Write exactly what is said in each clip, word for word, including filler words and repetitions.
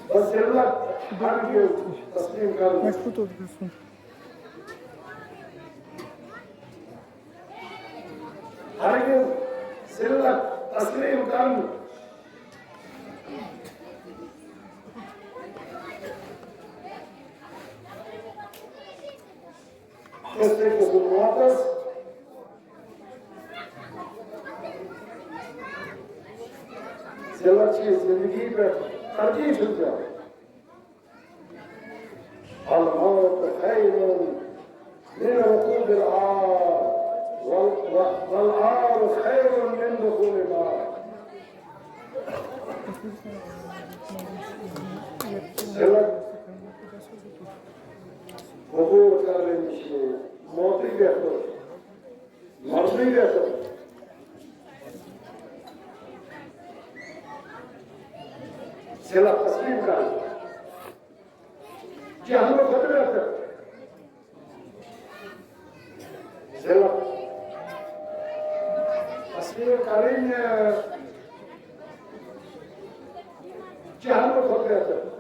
بس ذلت ہرگز تسلیم کرُن۔ مےٚ چھُ کوٚت گژھُن؟ ہرگز ذلت تسلیم کرُن۔ کٲنٛسہِ تہِ گوٚژھ نہٕ واپس۔ ذلت چھِ زندگی پٮ۪ٹھ ترجیح چھُنہٕ دِوان۔ الموت خير من ركوب العار، وال-، و-، والعار خير من دخول النار۔ ذلت قبول کرنہٕ نِش چھِ موتٕے بہتر۔ مرضی گژھِ۔ ذلت تسلیم کرٕنۍ۔ جہنم کھۄتہٕ بہتر۔ ذلت تسلیم کرٕنۍ، جہنم کھۄتہٕ بہتر۔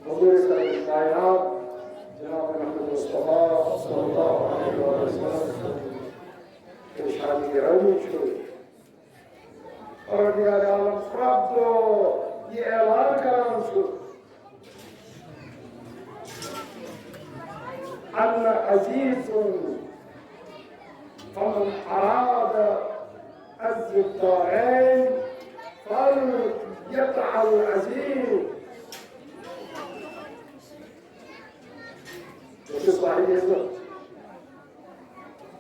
حضور سید کائنات جناب محمد مصطفیٰ صلی اللہ علیہ وسلم ارشاد گرامی چھُ، پروردگار عالم پرٛٮ۪تھ دۄہ یہِ اعلان کران چھُ، أنا عزيز فمن أراد عز الدارين فليطع العزيز۔ بہٕ چھُس صاحب عزت،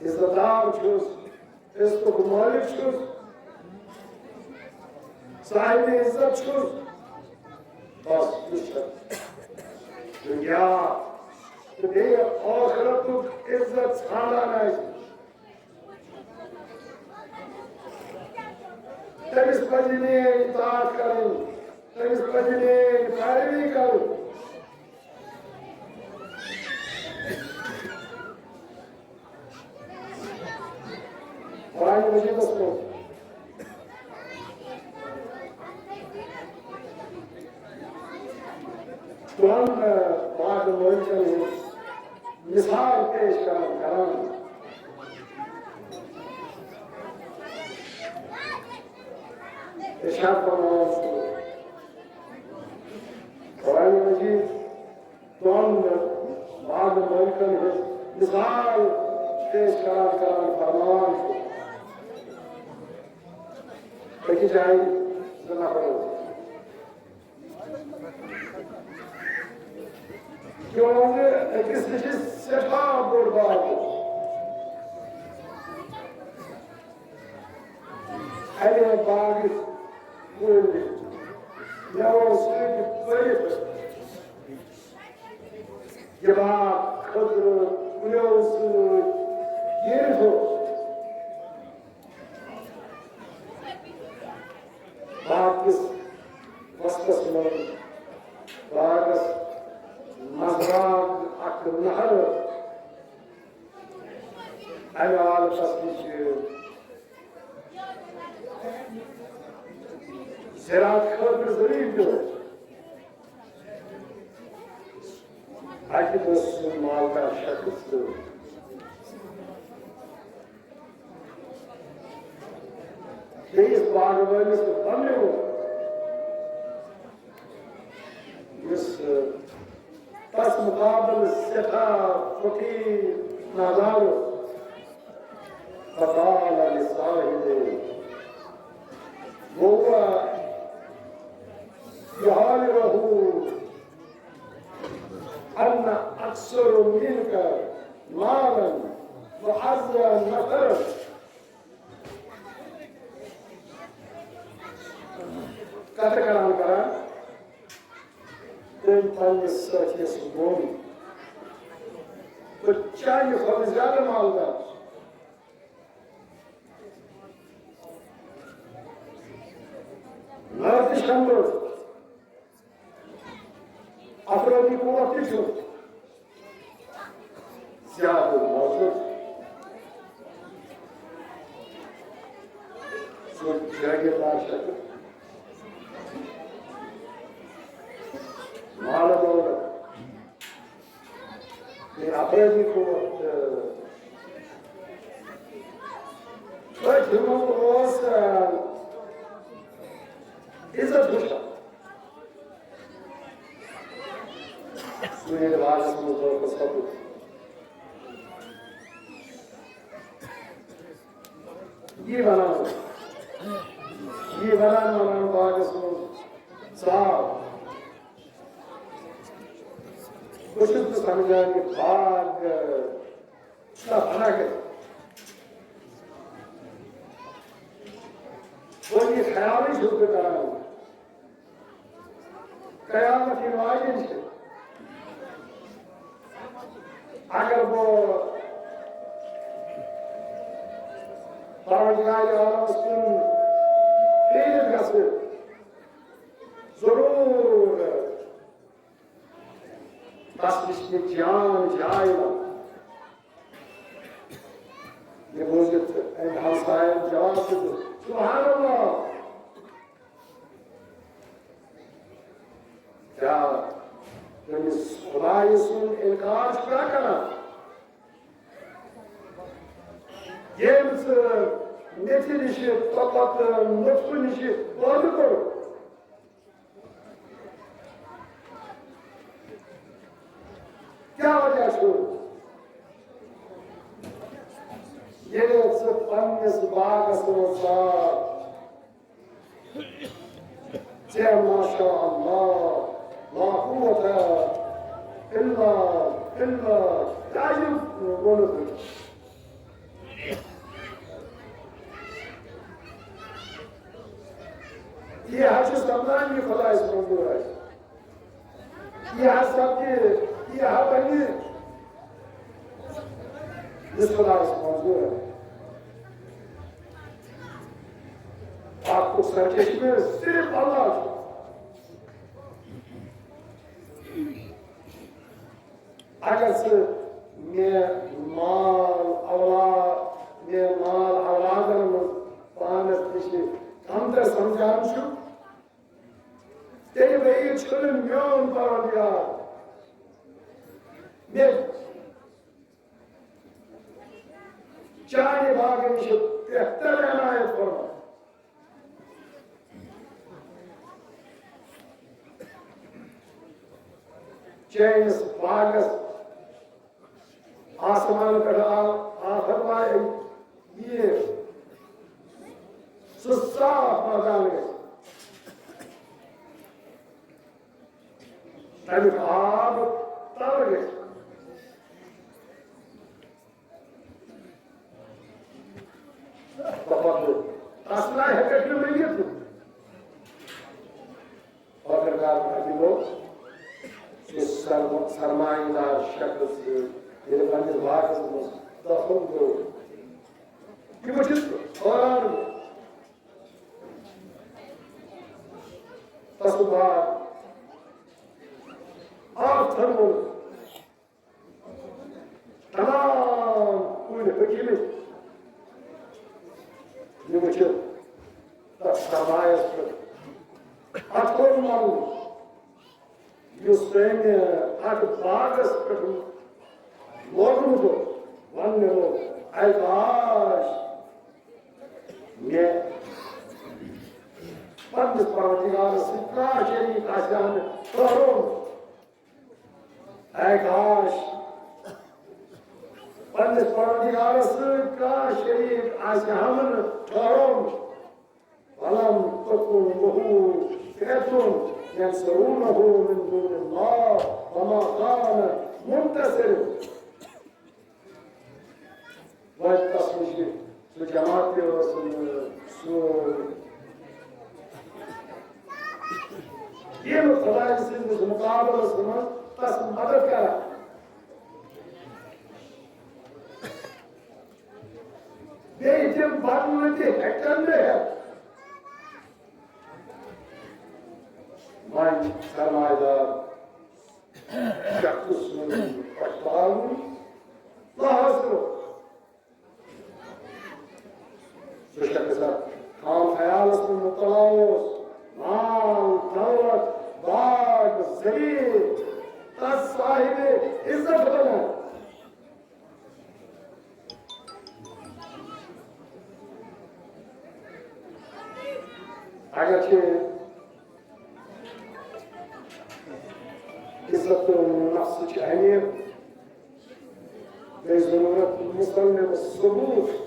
عزت دار چھُس، عزتُک مٲلِک چھُس، صاحب عزت چھُس۔ بس، یہِ چھُ دُنیا تہٕ بیٚیہِ ٲخرتُک عزت ژھانٛڈان آسہِ، تٔمِس پَزِ میٲنۍ اطاعت کَرٕنۍ، تٔمِس پَزِ میٲنۍ پیروی کَرٕنۍ۔ قرآن مجیدس منٛز دۄن، آ، باغ مٲلکن ہٕنٛز مثال پیش کران کران ارشاد فرماوان چھُ قرآن مجید دۄن باغ مٲلکن ہٕنٛز مثال پیش کران کران فرماوان چھُ، أکِس جایہِ زٕ نفر ٲسۍ۔ تِمو ووٚن زِ أکِس نِش چھِ سٮ۪ٹھاہ بوٚڑ باغ۔ اَمہِ باغٕچ کُلۍ مےٚ اوس سۭتۍ بٔرِتھ۔ یہِ باغ خٔزرٕ کُلیو سۭتۍ گیٖرِتھ اوس۔ باغ کِس وسطس منٛز باغس منٛز باغ اکھ نہر۔ اَمہِ علاوٕ تَس نِش زِراعت خٲطرٕ ضروٗری پیوٚو۔ اَتہِ اوس سُہ مالدار شخص تہٕ بیٚیِس باغہٕ وٲلِس تہٕ بنٛگلہِ وول، یُس، ٲ، تَس مُقابلہٕ سٮ۪ٹھاہ فقیٖر نادار اوس۔ فقال لصاحبه وهو يحاوره: أنا أكثر منك مالا وأعز نفرا۔ کتھ کران کران تٔمۍ پننِس سٲتھیَس ووٚن، "بہٕ چانہِ کھۄتہٕ زیادٕ مالدار چھُس۔ مےٚ تہِ چھَنہٕ افرٲدی قوت تہِ چھُ زیادٕ موجود۔" جاگیردار شخص، مال و دولت، یہ افرادی قوت، تہٕ أتھۍ منٛز اوس، آ، عزت وٕچھان۔ سُہ ییٚلہِ باغس منٛز دٲخل سپُد، یی ونان، یی ونان ونان باغس منٛز ژاو۔ بہٕ چھُس نہٕ سمجھان یہِ باغ، چھُنہ فنا گژھِ۔ وۄنۍ یہِ خیالٕے چھُس بہٕ کران، قیامت یِنہٕ واجیٚنۍ چھِ۔ اگر بہٕ پروردگار عالمس کُن پھیٖرِتھ گژھٕ، ضروٗر تس نِش یہِ جان جاے وَنہٕ۔ یہِ بوٗزِتھ أمۍ ہمساین جواب دیُت، سبحان اللہ! کیٛاہ تٔمِس خدایہِ سُنٛد اِنکار چھُکھا کران؟ ییٚمۍ ژٕ میٚژِ نِشہِ تہٕ پتہٕ نُطفہٕ نِشہِ پٲدٕ کوٚرُکھ۔ کیٛاہ وجہ چھُ؟ ییٚلہِ ژٕ پننِس باغس منٛز ژاو، ژےٚ ماشاء اللہ، لا قوت الا باللہ، کیٛازِ ووٚنُتھ؟ یہِ حظ چھُ سپدان، یہِ خۄدایَس منظوٗر آسہِ۔ یہِ حظ سپدِ، یہِ حظ بنہِ، یُس خۄدایَس منظوٗر آسہِ۔ اَتھ کُس سرچشمہٕ؟ صرف اللہ چھُ۔ اگر ژٕ مےٚ مال اولاد، مےٚ مال اولادن منٛز پانس نِش کمتر سمجھان چھُکھ، تیٚلہِ بیٚیہِ چھُنہٕ میون پروردگار مےٚ چانہِ باغہٕ نِش بہتر عنایت فرماوان۔ چٲنِس باغس آسمان پٮ۪ٹھ آو آفت وایہِ، یہِ سُہ صاف مٲدان گژھِ، تَمیُک آب تَلہٕ گژھِ۔ تَس نہ ہیٚکَکھ نہٕ ؤنِتھ۔ ٲخٕرکار اَتہِ گوٚو سُہ سرم-، سرمایہِ دار شخص، ییٚلہِ پنٛنِس باغَس منٛز دٲخٕل گوٚو، یہِ وٕچھِتھ حٲران گوٚو۔ تَس گوٚو باغ آفتن منٛز۔ تمام کُلۍ پھٔٹمٕتۍ۔ یہِ وٕچھِتھ تَتھ سرمایَس پٮ۪ٹھ اَتھ کوٚر مَرُن، یُس تٔمۍ اَتھ باغَس پٮ۪ٹھ لوگمُت اوس، وَننہِ لوگ، اے کاش، مےٚ پنٛنِس پروردگارَس سۭتۍ کانٛہہ شریٖک آسہِ ہا نہٕ ٹھٔہرومُت۔ اے کاش، پننِس پروردگارس سۭتۍ کانٛہہ شریٖک آسہِ ہم نہٕ ٹھٔہرومُت۔ ولم تکن له فئة ینصرونه من دون الله وما كان منتصرا۔ وۄنۍ تَس نِش گٔے سُہ جماعت تہِ ٲس نہٕ سُہ ییٚمہِ خۄدایہِ سٕنٛدِس مُقابلَس منٛز تَس مدد کران۔ بیٚیہِ تِم بدلہٕ تہِ ہٮ۪کن نہٕ ہٮ۪تھ۔ وۄنۍ سرمایہ دار شخص سُنٛد پشپاوُن لاحاصل۔ سُہ شخص اکھ عام مالس منٛز مبتلا اوس، مال، دولت، باغ، زمین، تس صاحب عزت بنان۔ اگرچہ عزت نفس چھ اہمیت، بیٚیہِ ضروٗرت مُصنِف ثبوت۔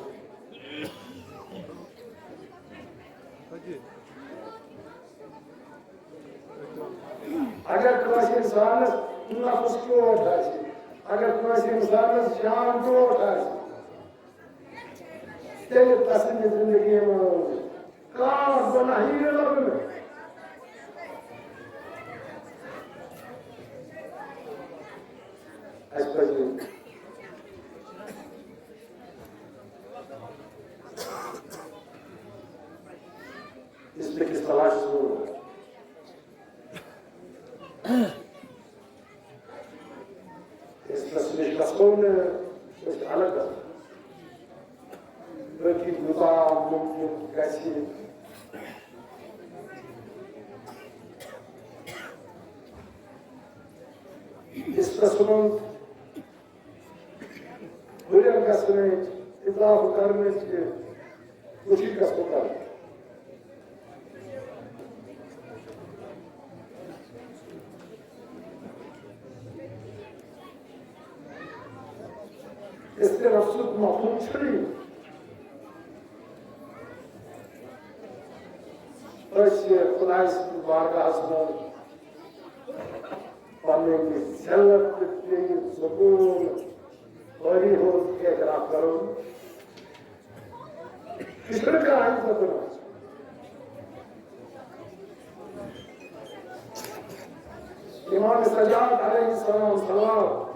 اگر کٲنٛسہِ اِنسانَس نفس ٹوٹھ آسہِ، اگر کٲنٛسہِ اِنسانَس جان ٹوٹھ آسہِ، تیٚلہِ تسٕنٛدِ زِندگی منٛز کانٛہہ گۄناہ یی نہٕ لبنہٕ۔ اَسہِ پَزِ أسۍ بیٚکِس تلاشَس منٛز۔ أسۍ تَس نِش گژھو نہٕ، أسۍ الگ گژھو۔ بلکہِ یوٗتاہ مُمکِن گژھِ، أسۍ تَس منٛز ہُرٮ۪ر گژھنٕچ، اضافہٕ کرنٕچ کوٗشِش گژھو کرٕنۍ۔ اس کے نفسُک مفہوم چھُنہٕ یہِ۔ أسۍ چھِ خۄداے سٕنٛدِس بارگاہَس منٛز پنٕنۍ ذلت تہٕ بیٚیہِ ذوقوٗن حٲلی ہُنٛد اعتراف کرو۔ یہِ چھُنہٕ کانٛہہ عزت دِوان۔ امام سجاد علیہ السلام صلوات۔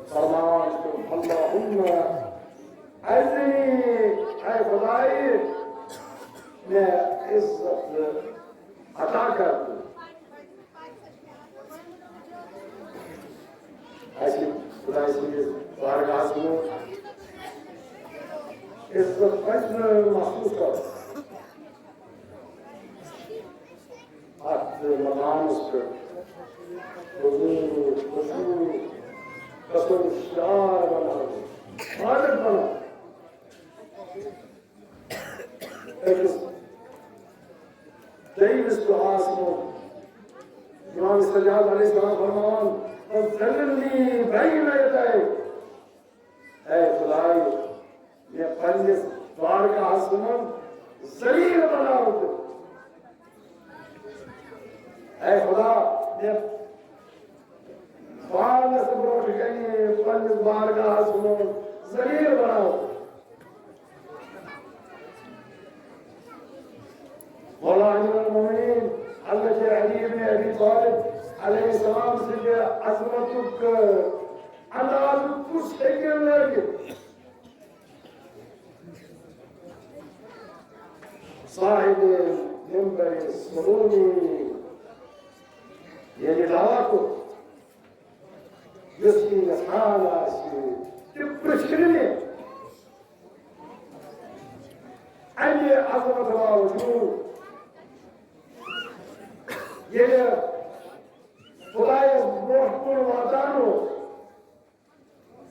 فرمان چھُ، اللہم اعزنی، اے خدایہِ، مےٚ عزت عطا کر۔ اَسہِ خدایہِ سٕنٛدِس بارگاہَس منٛز عزت پَزِ نہٕ محسوٗس کَرُن۔ اَتھ مقامَس پٮ۪ٹھ حضور، خشوع، قسم شعار بناوُن، عادت بناوُن۔ أکِس دوٚیمِس دُعاہَس منٛز امام سجاد علیہ السلام فرماوان، "فذللنی بین یدیک"، اے خدایہِ، مےٚ پننِس بارگاہَس منٛز ذلیل بناو تہٕ، اے خدا، مےٚ پانس برونٛٹھ کنہِ پننِس بارگاہس منٛز ذلیل بناو۔ مولا امیر المومنین حضرت علی ابن ابی طالب علیہ السلام سٕنٛدِ عظمتُک انداز کُس ہیٚکہِ لٲگِتھ؟ صاحب منبر سلومی، ییٚلہِ دعویٰ کوٚر، یُس یہِ یژھان آسہِ، تہِ پرٛژھِ نہٕ مےٚ۔ اَمہِ عظمت باوجوٗد، ییٚلہِ خدایس برونٛہہ کُن واتان اوس،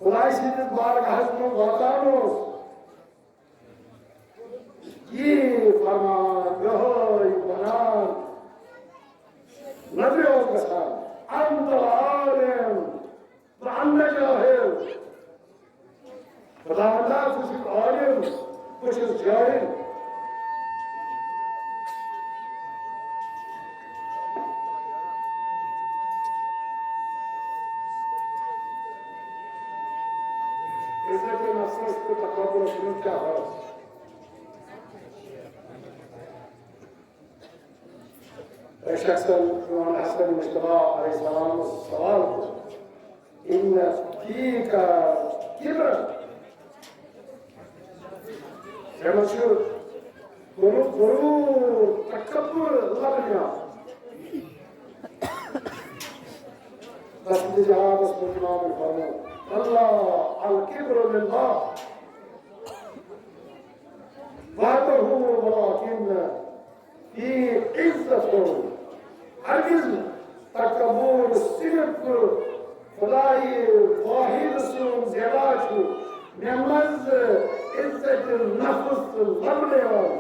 خدایہِ سٕنٛدِس بارگاہس منٛز واتان اوس، یی فرمان، یِہوٚے ونان، نظرِ اوس گژھان، "انت عالم و انت جاہل"۔ خداوندا، ژٕ چھُکھ عالم، بہٕ چھُس جاہل۔ عزت نفسس تہٕ تکبرس منٛز کیٛاہ فرق؟ شخصن امام حسن مجتبیٰ علیہ السلام سوال کوٚر، "ان فیک کبرا"، ژےٚ منٛز چھُ غرو-، غرور، تکبر لبنہٕ یِوان۔ قصیدہ جہادس منٛز امامن فرموو، کلا الکبر للہ وحدہ ولکن فی عزت۔ ہرگز نہٕ، تکبر صرف خدای واحد سُنٛد زیوا چھُ، مےٚ منٛز عزت نفس لبنہٕ یِوان۔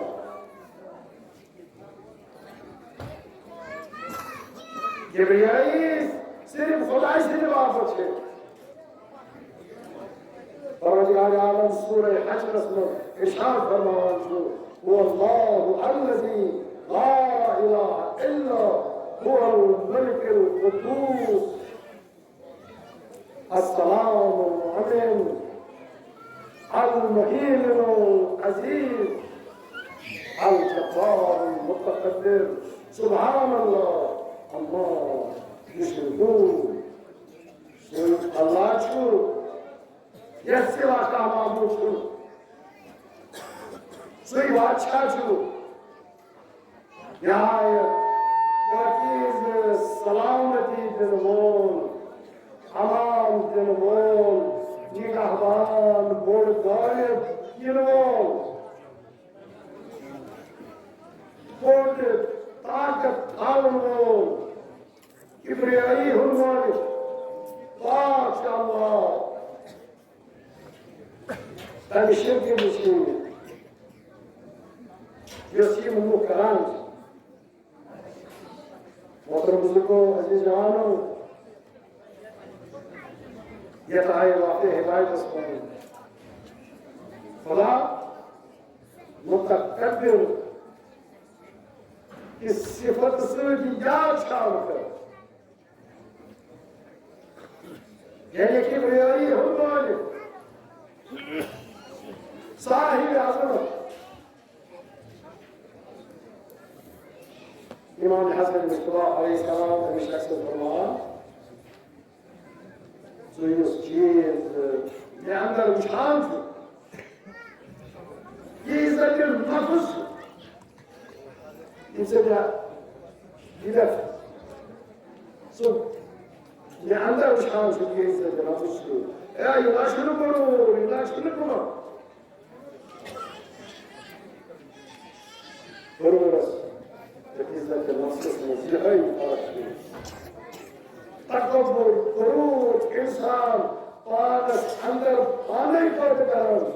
کبریائی صرف خدای سٕنٛدِ باپتھ چھِ۔ پروردگار عالم سورہ حشرس منٛز ارشاد فرماوان چھُ، هو اللہ الذی لا الہ الا هو الملک القدوس السلام المؤمن المهيمن العزيز الجبار المتكبر۔ سبحان اللہ عما یشرکون۔ سُے اللہ چھُ، یَس سوا کانٛہہ معبوٗد چھُنہٕ۔ سُے بادشاہ چھُ، نہایت پاکیزٕ سلامتی دِنہٕ وول، امان دِنہٕ وول، نگہبان، بوٚڑ غالب یِنہٕ وول، بوٚڑ طاقت تھاوَن وول، کبریائی ہُنٛد مٲلِک، پاک چھُ اللہ۔ تَمہِ شرکہِ نِش چھُ یُس یِم لُکھ کران چھِ۔ محترم بزرگو، عزیز جوانو، یتھ آیہِ واقعہ ہدایتس منٛز خدا متکبر کِس صفت سۭتۍ یاد چھُ آمُت۔ یعنی کبریائی ہُنٛد مٲلِک، صاحب عظمت۔ امام حسن مصطفیٰ علیہ السلام أمِس شخصس فرمان، ژٕ یُس چیٖز مےٚ اندر وٕچھان چھُ، یہِ عزت نفس چھُ، ییٚمہِ سۭتۍ مےٚ یہِ گژھِ، سُہ مےٚ اندر وٕچھان چھُ، یہِ عزت نفس چھُ۔ اے، یہِ نہ چھُنہٕ غرور، یہِ نہ چھُنہٕ کُنہ۔ غرورس تہٕ عزت نفسس منٛز یِہے فرق چھُ۔ تکبر، غرور، انسان پانس اندر پانے پٲدٕ کران۔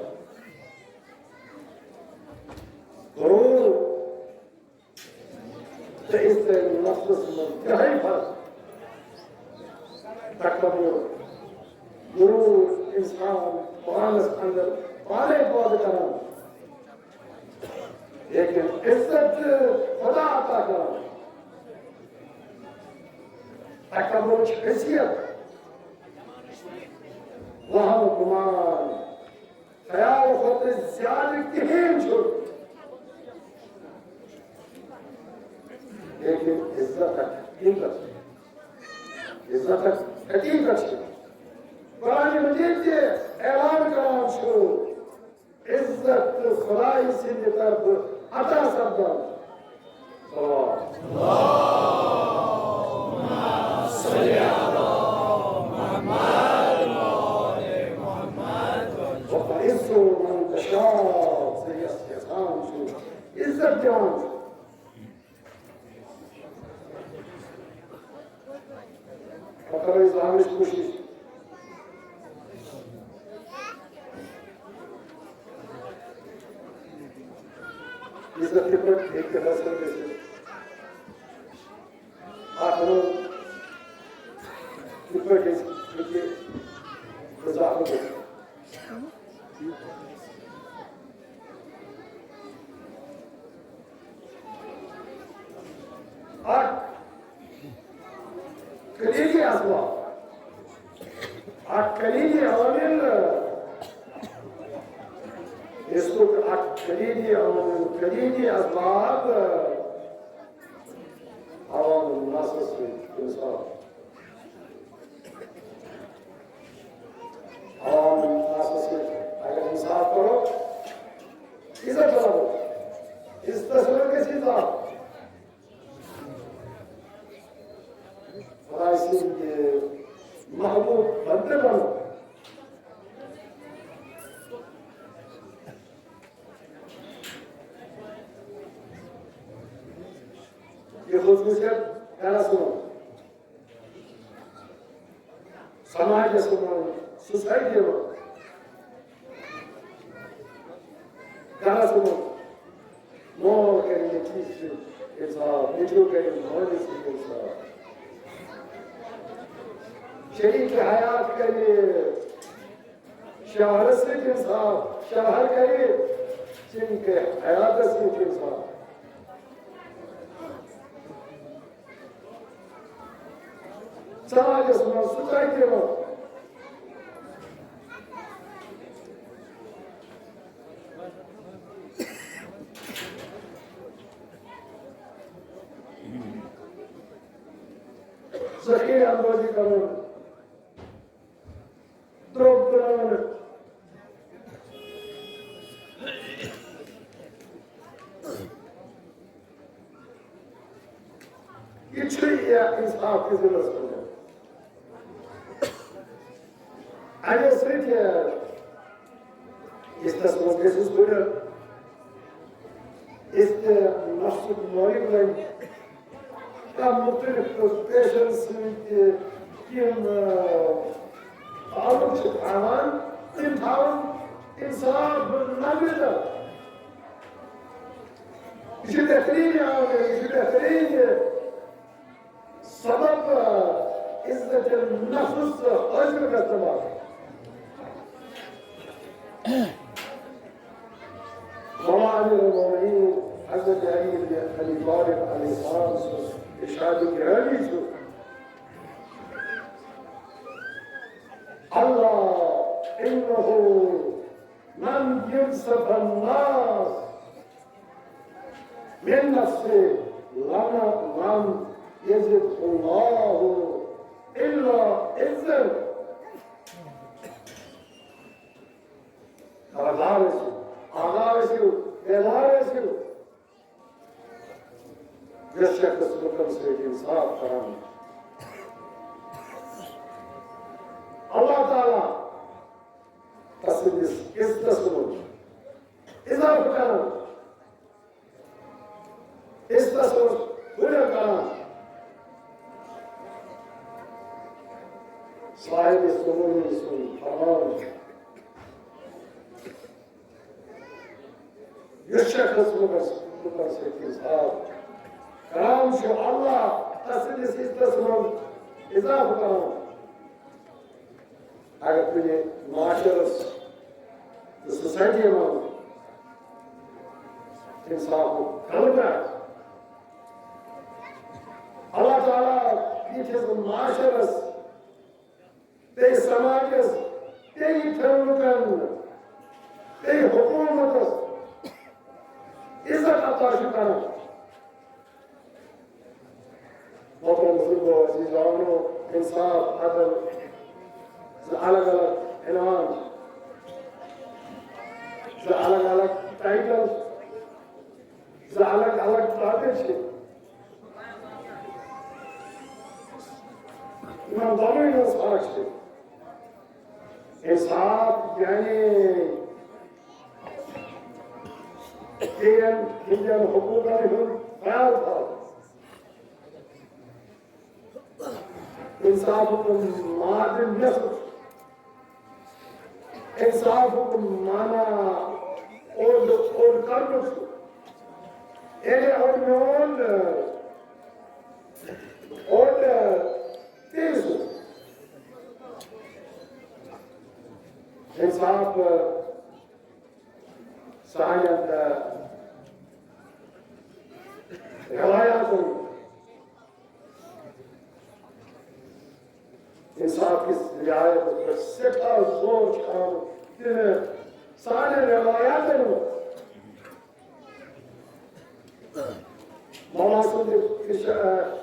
غرور تہٕ عزت نفسس منٛز یِہے فرق۔ تکبر، غرور، انسان پانس اندر پانے پٲدٕ کران۔ لیکن عزت خدا عطا کران۔ تکبرٕچ حیثیت وہم و گمان، خیال کھۄتہٕ زیادٕ کِہیٖنۍ چھُ۔ لیکن عزت حقیقت، عزت حقیقت چھِ۔ قرآن مجید تہِ اعلان کران چھُ، عزت تہٕ خدای سٕنٛدِ طرفہٕ عطا سپدان۔ صلوات۔ وتعز من تشاء، ژٕ یَس یَژھان چھُ عزت دِوان چھُ۔ پتہٕ کرو أسۍ زاننٕچ کوٗشِش۔ عزت کِتھ پٲٹھۍ ہیٚکہِ حٲصِل گٔژھِتھ؟ اکھ وَنو، کِتھ پٲٹھۍ أسۍ ہیٚکہِ اضافہٕ گٔژھِتھ؟ اکھ کلیدی اسباب، اکھ کلیدی عامل، عزتُک اکھ کلیدی عامل، کلیدی اسباب عوام الناسس سۭتۍ انصاف۔ عوام الناسس سۭتۍ اگر انصاف کرو، عزت بناوو، عزتس منٛز گژھِ اضافہٕ۔ خدای سٕنٛدِ محبوب بندہ بنو۔ یہ خصوصیت گرس منٛز، سماجس منٛز، سوسائٹی منٛز، گرس منٛز مول کرِ نیٚچوِس سۭتۍ انصاف، نیٚچو کرِ مٲلِس سۭتۍ انصاف، شریک حیات کرِ شوہرس سۭتۍ انصاف، شوہر کرِ شریک حیاتس سۭتۍ انصاف۔ سماجس منٛز، سوسائٹی منٛز۔ ذخیرٕ اندوزی کرُن، درٛوگ ترٛاوُن۔ یہِ چھُ یہِ انصاف کِس دِلس منٛز۔ اَمہِ سۭتۍ، یہِ، یُس تَس منٛز گژھِ ہُس بٔڑٕ، یُس تہِ نفسُک مٲلِک بنہِ، کانٛہہ مُختٔلِف پیشن سۭتۍ یِم، آ، تعلق چھِ تھاوان، تِم تھاوَن انصاف نظرِ تل۔ یہِ چھُ بہتریٖن عامل، یہِ چھُ بہتریٖن سبب عزت نفس حٲصِل گژھنہٕ باپتھ۔ مولا امیر المومنین حضرت علی بن ابی طالب علیہ السلام سُنٛد ارشاد گرامی چھُ، الا انه من ينصف الناس من نفسه لم، لم يزده الله إلا عزا۔ خبردار ٲسِو، آگاہ ٲسِو، بیدار ٲسِو۔ یۄس شخص لُکن سۭتۍ انصاف کران، اللہ تعالیٰ تسٕنٛدِس عزتس منٛز اضافہٕ کران۔ عزتس منٛز ہُرٮ۪ر کران۔ صاحب سمونی سُنٛد فرمان، یُس شخص لُکس، لُکن سۭتۍ انصاف کران چھُ، اللہ تسٕنٛدِس عزتس منٛز اضافہٕ کران۔ اگر کُنہِ معاشرس تہٕ سوسائٹی منٛز انصافُک غلبہٕ آسہِ، اللہ تعالیٰ یِتھِس معاشرس، بیٚیہِ سماجس، بیٚیہِ یِتھٮ۪ن لُکن، بیٚیہِ حکوٗمتس عزت عطا چھُ کران۔ محترم بزرگو، عزیزانو، انصاف، عدل، زٕ الگ الگ عنوان، زٕ الگ الگ ٹائٹل، زٕ الگ الگ ٹاپک چھِ۔ یِمن دۄنوٕنی ہٕنٛز فرق چھِ۔ انصاف یعنی بیٚین ہٕنٛدٮ۪ن حقوٗقن ہُنٛد خیال تھاوُن۔ انصافُک معنی نصف۔ انصافُک معنی اوٚڑ، اوٚڑ کرنُک چھُ۔ ییٚلہِ اوٚڑ میون، اوٚڑ بیٚیہِ سُنٛد۔ انصاف سانٮ۪ن، آ، روایاتن، انصاف کِس رعایتس پٮ۪ٹھ سٮ۪ٹھاہ زور چھُ آمُت دِنہٕ سانٮ۪ن روایاتن منٛز۔ مولا سُنٛد ارشا-، آ،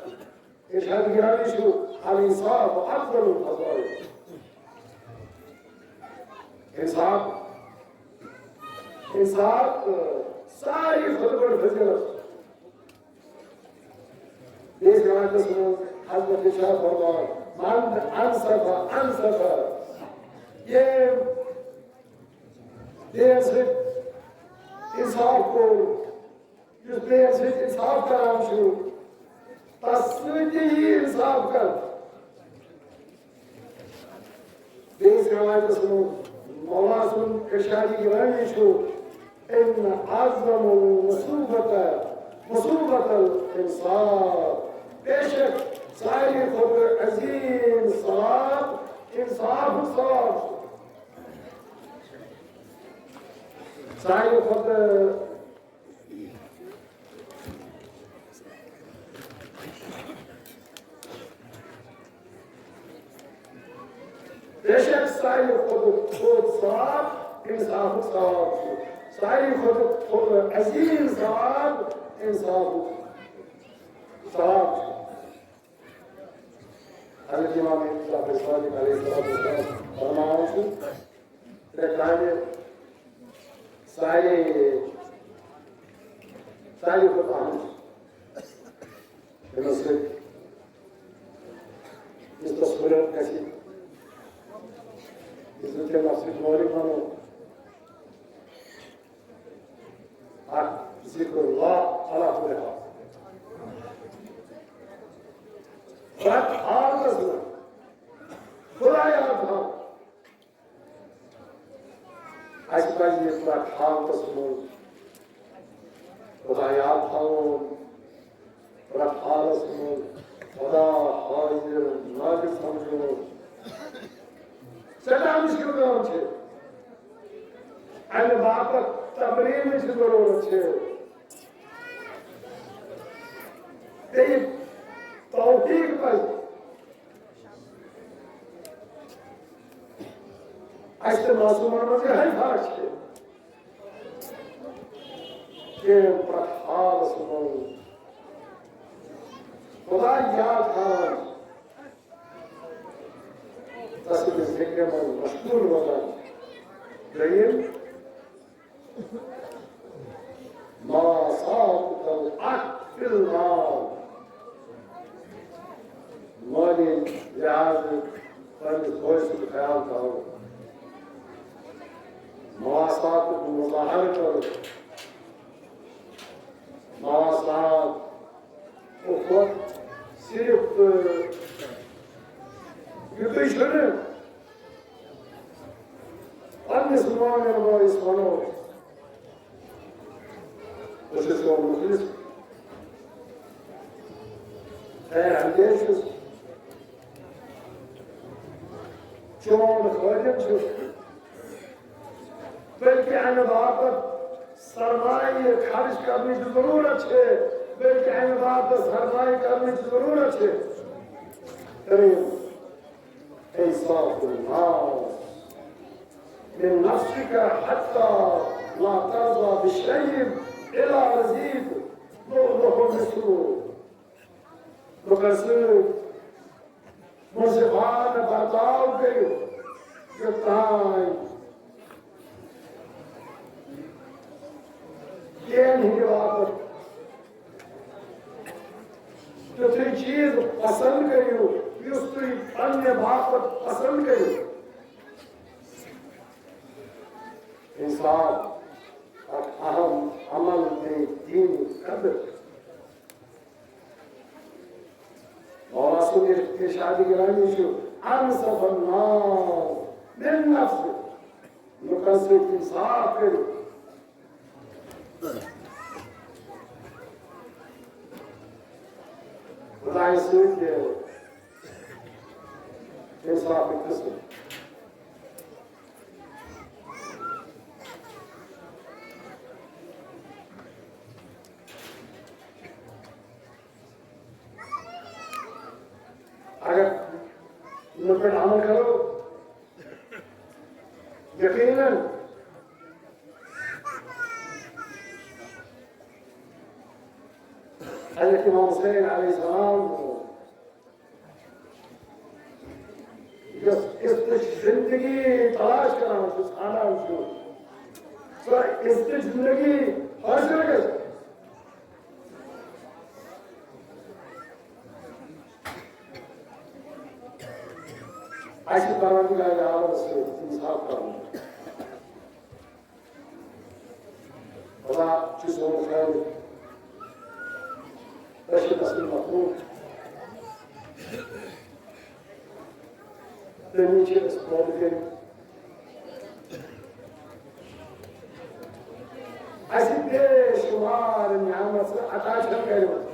ارشاد گرامی چھُ، الانصاف افضل الفضائل۔ انصاف، انصاف، آ، ساروی کھۄتہٕ بٔڑ فضیلت۔ بیٚیِس روایتس منٛز حضرت ارشاد فرمان، من انصف انصفا، انصفا۔ یہ بیٚیَس سۭتۍ انصاف کوٚر، یُس بیٚیَس سۭتۍ انصاف کران چھُ، تَس سۭتۍ تہِ یی انصاف کرنہٕ۔ بیٚیِس رِوایتَس منٛز مولا سُنٛد ارشادِ گرامی چھُ، "ان اعظم المصوبۃ مصوبۃ الانصاف"، بے شک ساروی کھۄتہٕ عظیٖم ثواب انصافُک ثواب چھُ۔ ساروی کھۄتہٕ بے شک ساروی کھۄتہٕ بوٚڑ ثواب انصافُک ثواب چھُ۔ ساروی کھۄتہٕ بوٚڑ عظیٖم ثواب انصافُک ثواب چھُ۔ حضرت امام جعفر صادق علیہ الصلوۃ والسلام فرماوان چھُ، ترٛےٚ کامہِ سارے، ساروی کھۄتہٕ اہم چھِ۔ یِمن سۭتۍ یُس تصوُر گژھِ، یُس نہٕ تیٚلہِ نفسٕچ مٲلِک بنو، اکھ ذکر اللہ علی کل حال۔ پرٛٮ۪تھ حالتس منٛز خدا یاد تھاوُن۔ اَسہِ پَزِ یہِ پرٛٮ۪تھ حالتس منٛز خدا یاد تھاوُن، پرٛٮ۪تھ حالس منٛز خدا حاضر ناظر سمجھُن۔ سٮ۪ٹھاہ مُشکِل کٲم چھِ۔ اَمہِ باپتھ تمریٖنٕچ ضروٗرت چھِ۔ بیٚیہِ توفیٖق پَزِ اَسہِ تہٕ معصوٗمَن منٛز یِہوٚے فرق چھِ۔ کینٛہہ پرٛٮ۪تھ حالَس منٛز خۄداے یاد تھاوان، تَس سٕنٛدِس ذِکرِ منٛز مشغوٗل روزان۔ دوٚیِم، ماسات العطف فی المال۔ مٲلی لحاظہٕ پننِس بٲے سُنٛد خیال تھاوُن۔ ماساتُک مظاہرٕ کرُن۔ ماسات، اُخوت، صرف، یُتُے چھُنہٕ۔ پننِس مٲلِس ماجہِ أسۍ وَنو، بہٕ چھُس چون مُخلص، خیر اندیش چھُس، چون خٲدِم چھُس، بلکہِ اَمہِ باپتھ سرمایہِ خرٕچ کرنٕچ ضروٗرت چھِ، بلکہِ اَمہِ باپتھ سرمایہِ کرنٕچ ضروٗرت چھِ۔ ترٛیٚیِم، انصاف الناس من نفسك حتى لا ترضى بشيء إلا رضيت، لوٚو لوٚو مِسرو۔ لُکن سۭتۍ منصفانہٕ برتاو کٔرِو، یوٚتام کینٛہہ ہٕنٛدِ باپتھ تیُتھُے چیٖز پسنٛد کٔرِو، یُس تُہۍ پننہِ باپتھ پسنٛد کٔرِو۔ انصاف اکھ اہم عمل، بیٚیہِ دینی قدر۔ مولا سُنٛد ارشادِ گرامی چھُ، "انصف الناس من نفسه"، لُکن سۭتۍ انصاف کٔرِو۔ خدایہِ سۭتۍ تہِ انصافٕکۍ قٕسم۔ اگر یِمن پٮ۪ٹھ عمل کرو، یقیناً حضرت امام حسین علیہ السلام یۄس یِژھ زندگی تلاش کران چھُ، ژھانڈان چھُ، سۄ یِژھ زندگی حٲصِل گژھِ۔ اَسہِ پروردگار عالم سۭتۍ انصاف کرُن۔ خدا چھُ سون خٲلق، أسۍ چھِ تسٕنٛدۍ مخلوق۔ تٔمی چھِ أسۍ پٲدٕ کٔرِتھ۔ اَسہِ بے شُمار نعمژٕ عطا چھےٚ کٔرمٕژ۔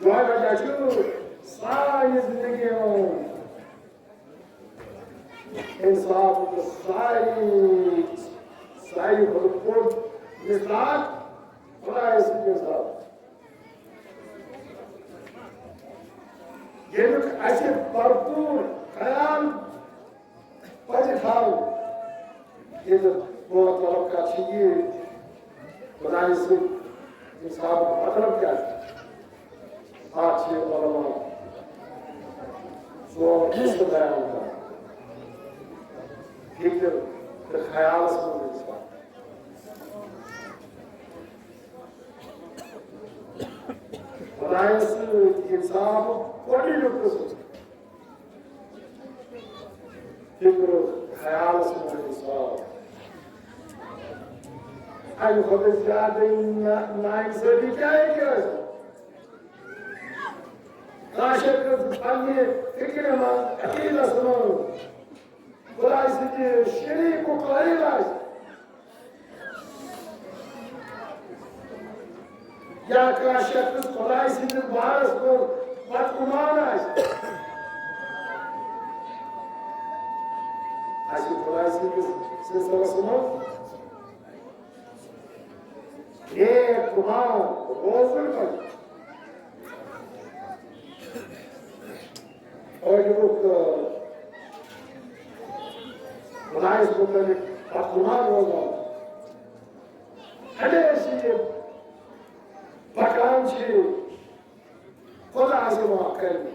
یِہوٚے وجہ چھُ سانہِ زندگی منٛز انصافُک ساروی، ساروی کھۄتہٕ بوٚڑ مِثال خۄدایَس سۭتۍ انصاف۔ ییٚمیُک اَسہِ بھرپوٗر خیال پَزِ تھاوُن۔ ییٚلہِ بہٕ طلب کَرٕ چھِ یہِ خۄدایہِ سۭتۍ انصافُک مطلب کیٛاہ چھُ؟ اَتھ چھِ علماء ژور قٕسم بیان کران۔ فکر تہٕ خیالس منٛز انصاف۔ خۄدایس سۭتۍ انصافُک گۄڈٕنیُک قٕسم۔ فکر خیالس منٛز انصاف۔ امہِ کھۄتہٕ زیادٕ نا-، ناانصٲفی کیٛاہ ہیٚکہِ ٲسِتھ؟ کانٛہہ شخص پننہِ فکرِ منٛز، عقیدس منٛز خۄدایہِ سۭتۍ شریٖک و قٲیِل آسہِ، یا کانٛہہ شخص خۄدایہِ سٕنٛدِس بارس منٛز بدگُمان آسہِ، اَسہِ خۄدایہِ سٕنٛدِس سلسلس منٛز نیک گُمان روزُن پزِ۔ ٲخرُک، آ، خۄدایَس مُتعلِق بدگُمان روزان۔ ہمیشہِ یہِ پکان چھِ خۄدایَس معاف کرنہِ۔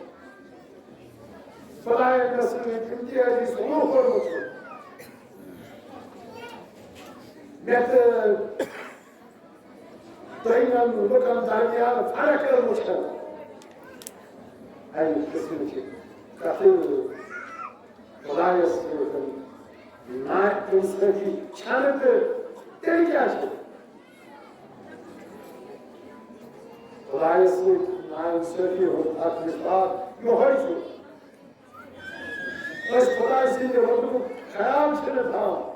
خۄدایَن مےٚ سۭتۍ امتیازی سلوک کوٚرمُت چھُ۔ مےٚ تہٕ دوٚیمٮ۪ن لُکن درمیان فرق وٕچھن۔ امہِ قٕسمٕچہِ کتھٕ خۄدایس سۭتۍ نا انصٲفی چھنہٕ تہٕ تیٚلہِ کیٛاہ چھِ؟ خۄدایس سۭتۍ نا انصٲفی ہُنٛد اکھ مثال یِہوٚے چھُ۔ أسۍ خۄداے سٕنٛدِ رۄتبُک خیال چھِنہٕ تھاوان۔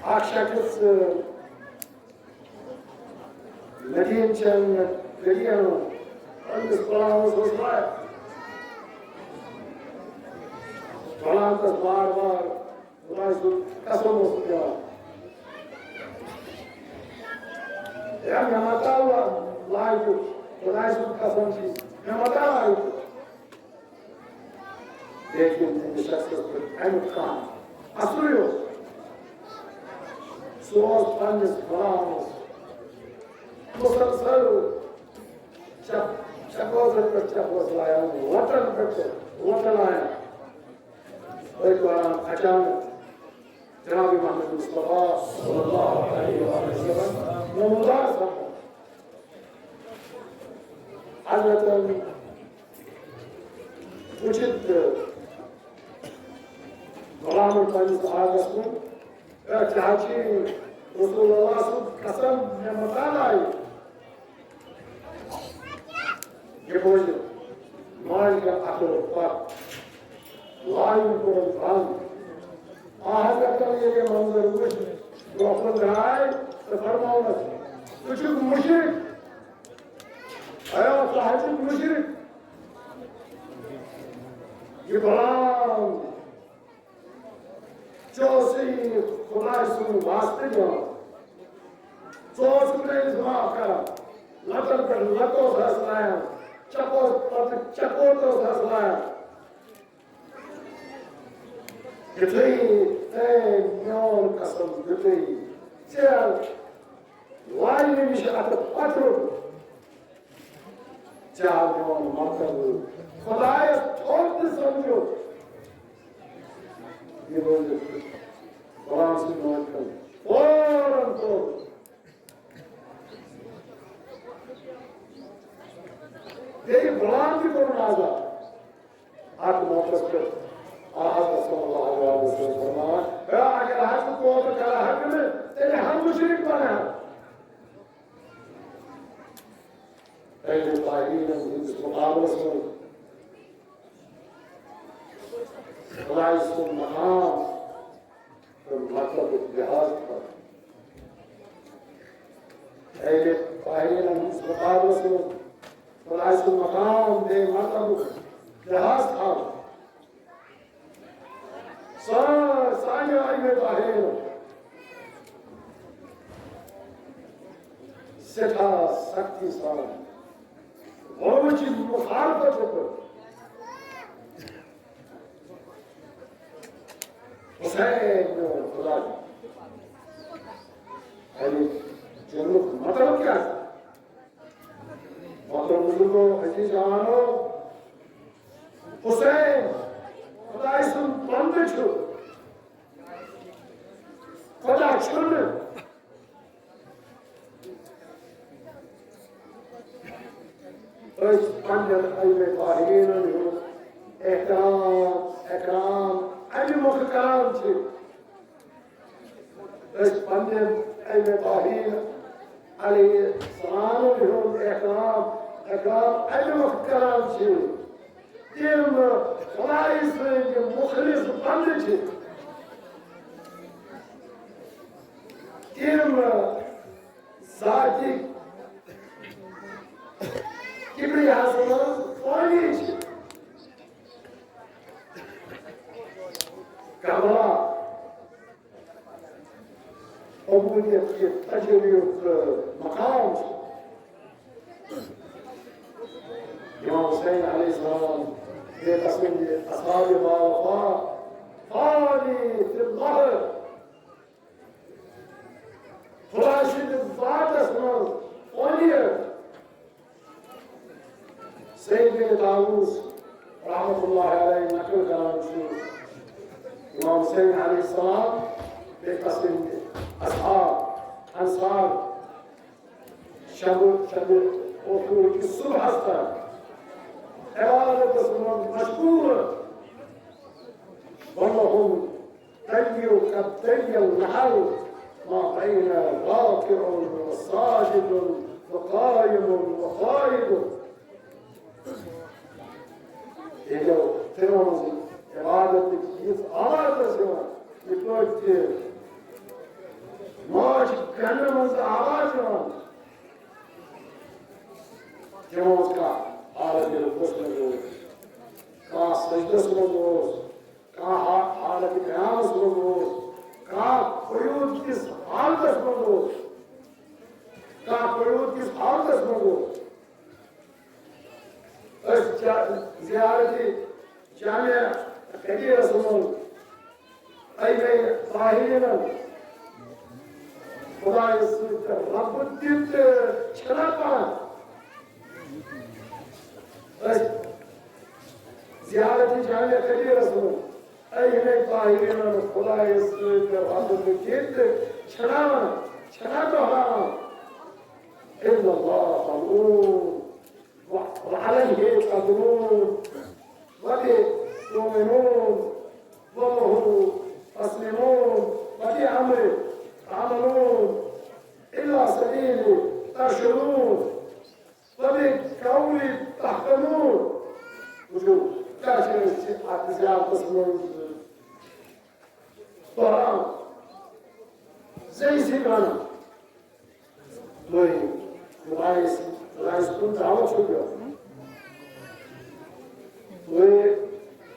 اکھ شخص، مدیٖنہٕ چٮ۪ن گٔلیَن پنٛنِس غلامَس اوس وَتھ۔ غلام تَس بار بار خۄداے سُنٛد قسم اوس دِوان۔ ہے، مےٚ مَتاو لایقُک، خۄداے سُنٛد قسم چھِ، مےٚ مَتاو لایقُک۔ لیکن أمِس شخصَس پٮ۪ٹھ اَمیُک کانٛہہ اثرٕے اوس۔ سُہ اوس پنٛنِس غلامَس مُسلسل چپ-، چپوزن پٮ۪ٹھ چپوز لایان، لَتَن پٮ۪ٹھ لَتہٕ لایان۔ أتھۍ دوران اچانک جناب محمد مصطفیٰ صلی اللہ علیہ وسلم نمودار سپُد۔ حضرتن وٕچھِتھ تہٕ غلامن پننِس آغس کُن، "اے، ژےٚ حظ چھُے رسول اللہ سُنٛد قسم، مےٚ مَتاو لایق؟" یہِ بوٗزِتھ مالکن اَتھو پتھ لایُن کوٚرُن بنٛد۔ آ حضرتن ییٚلہِ یہِ منظر وُچھ، برٛونٛہہ کُن درٛاے تہٕ فرموونس، "ژٕ چھُکھ مُشرِک، اے ژٕ حظ چھُکھ مُشرِک۔ یہِ غلام ژےٚ اوسُے خۄداے سُنٛد واسطہٕ دِوان۔ ژٕ اوسُکھ نہٕ أمِس معاف کران۔ لَتَن پٮ۪ٹھ لَتہٕ اوس ہَس لایان۔ چپوس پتہٕ چپوت اوس ہَس لایان۔ یُتھُے تٔمۍ میون قسم دیُتُے، ژےٚ لاینہٕ نِش اَتھٕ پَتھرُک۔ ژےٚ آو میون مقصد۔ خۄدایَس تھوٚد نہٕ سَمجھُن۔ یہِ بوٗزِتھ غلام سٕنٛدۍ مٲلکَن فوراً کوٚر۔ بیٚیہِ غلام تہِ کوٚرُن آزاد۔ اَتھ موقعس پٮ۪ٹھ آ حضرت صلی اللہ علیہ وسلم فرمان، ہے، اگر حج تہٕ توبہٕ کرٕ ہا نہٕ، تیٚلہِ ہا مُشرِک بنہٕ ہا۔ اہل طاہرین ہٕنٛدِس مقابلس منٛز خدایہِ سُنٛد مقام تہٕ مطلبُک لحاظ تھاوُن۔ اہل طاہرین ہٕنٛدِس مقابلس منٛز خدایہِ سُنٛد مقام بیٚیہِ مطلبُک لحاظ تھاوُن۔ سا-، سانہِ علمِ طاہرین سٮ۪ٹھاہ سختی سان غوچ مخالفت کوٚر۔ حسین میون خدا۔ یعنی جنگ مطلب کیا ہے؟ مطلب بزرگو، عزیز جانو، حسین خدای سُنٛد بندٕ چھُ۔ خدا چھُنہٕ۔ أسۍ پننٮ۪ن علمِ طاہرینن ہُنٛد احترام، اکرام امہِ مۄکھٕ کران چھِ۔ أسۍ پننٮ۪ن علمِ طاہرین علیہ السلام ہُنٛد احترام، اکرام امہِ مۄکھٕ کران چھِ۔ تِم خدایہِ سٕنٛدۍ مُخلص بندٕ چھِ۔ تِم ذاتِ کبریاہس منٛز فانی چھِ۔ کربلا عبودیت کہِ تجلیُک مقام چھُ۔ امام حسین علیہ السلام بیٚیہِ تسٕنٛدِ اصحابِ ما وفا فانی فی اللہ۔ خدا سٕنٛدِس ذاتس منٛز فانیت۔ سید بن طاووس رحمت اللہ علیہ نقل کران چھُ، امام حسین علیہ السلام بیٚیہِ تسٕنٛدۍ اصحاب، انصار، شب، شب اوتھوٗ کِس صبحس تام عبادتس منٛز مشغول۔ وَلَهُمْ دَلِّيُ قَدْ دَلِّيَ النَّهَارُ مَا بَيْنَ رَاكِعٍ وَسَاجِدٍ وَقَائِمٍ وَقَاعِدٍ۔ ییٚلہِ تِمن عبادتٕچ یِژھ آواز ٲس یِوان، یِتھ پٲٹھۍ تہِ ماچھ گنہٕ منٛز آواز یِوان، تِمو اوس کانٛہہ حالت رکوعس منٛز اوس، کانٛہہ سجدس منٛز اوس، کانٛہہ حا-، حالت قیامس منٛز اوس، کانٛہہ قعود کِس حالتس منٛز اوس، کانٛہہ قعود کِس حالتس منٛز اوس۔ أسۍ جا-، زیارت جامع کبیرس منٛز أمۍ طاہرینن خدایس سۭتۍ ربط دِتھ چھنا پران۔ أسۍ زیارت جامع کبیرس منٛز أمۍ طاہرینن خدایس سۭتۍ ربط دِتھ چھنا ونان، چھنا دہراوان۔ الا اللہ ملعون۔ و-، وعليه يقدرون، وبه يؤمنون، وله يسلمون، وبأمره يعملون، إلى سبيله ترشدون، وبقوله تهتدون۔ وٕچھِو، کیٛاہ چھِ أسۍ اَتھ زیارتَس منٛز دۄہراوان؟ زِ أسۍ چھِ وَنان، تُہۍ خۄدایَس، خۄدایَس کُن دعوت چھِو دِوان۔ تُہۍ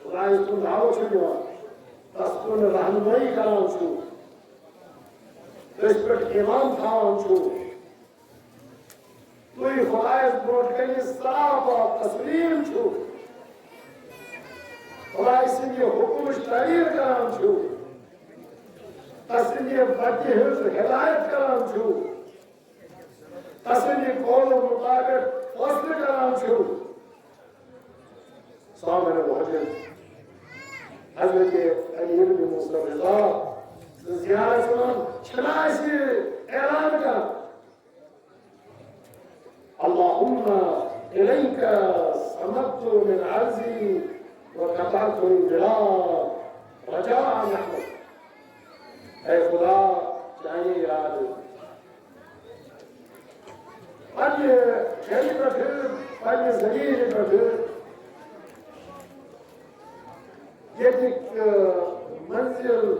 خۄدایَس کُن دعوت چھِو دِوان۔ تَس کُن رہنمٲیی کران چھِو۔ تٔتھۍ پٮ۪ٹھ ایمان تھاوان چھِو۔ تُہۍ خۄدایَس برونٛٹھ کَنہِ صاف آب تسلیٖم چھِو۔ خۄدایہِ سٕنٛدِ حُکمٕچ تعمیٖر کران چھِو۔ تسٕنٛدِ وَتہِ ہٕنٛز ہدایت کران چھِو۔ تسٕنٛدِ قولہٕ مُطابِق فٲصلہٕ کران چھِو۔ سامعیٖن محترم، حضرت علی ابن موسیٰ رضا سٕنٛز زیارت منٛز چھِنہٕ اَسہِ اعلان کران، اللهم إليك صمدت من عرضي وقطعت البلاد رجاء رحمتك. اے خدا، چانہِ یاد، پننہِ گرِ پٮ۪ٹھٕ، پننہِ زمینہِ پٮ۪ٹھٕ، ییٚتِکۍ، آ، منزل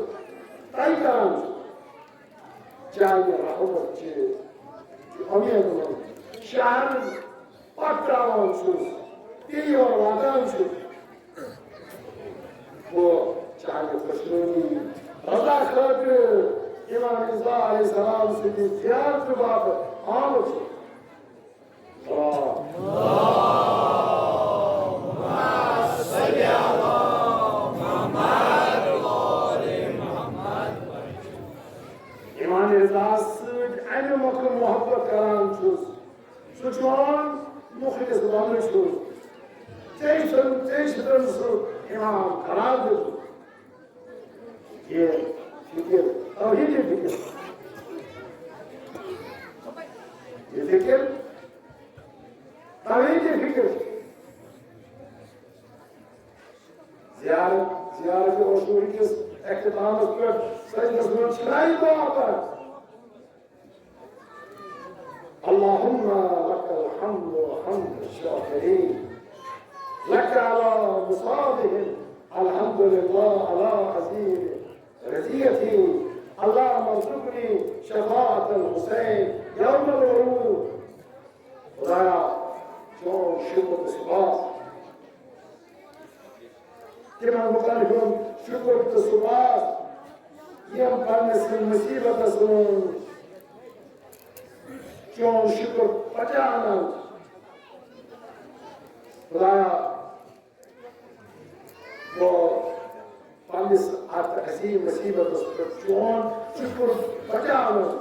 طے کران چھُ، چانہِ رحمت چہِ اُمید منٛز شہر پتراوان چھُس، تہِ یور واتان چھُس۔ گوٚو چانہِ خۄشنودی رضا خٲطرٕ امام رضا علیہ السلام سٕنٛدِ زیارتہٕ باپتھ آمُت چھُس۔ آ۔ امام رضا سۭتۍ امہِ مۄکھٕ محبت کران چھُس۔ سُہ چون مخلص بندٕ چھُ۔ ژےٚ چھُن، ژےٚ چھُتن سُہ امام قرار دیُتمُت۔ یہ فکر، توحیدی فکر۔ یہ فکر، توحیدی فکر۔ زیارت، زیارت عاشوری کِس اختتامس پٮ۪ٹھ سجدس منٛز چھلایہِ دعا کران۔ اللهم لك الحمد حمد الشاكرين، لك على مصابهم، الحمد لله على عظيم رضيتي، اللهم ارزقني شفاعة الحسين يوم الورود۔ خدایا، چون شکر تہٕ سپاس تِمن لُکن ہُنٛد شُکر تہٕ سُپاس، یِم پننِس مُصیبتس منٛز چون شُکر پچاونس۔ خدایا، بہٕ پننِس اتھ عظیم مُصیبتس پٮ۪ٹھ چون شُکر پچاونس۔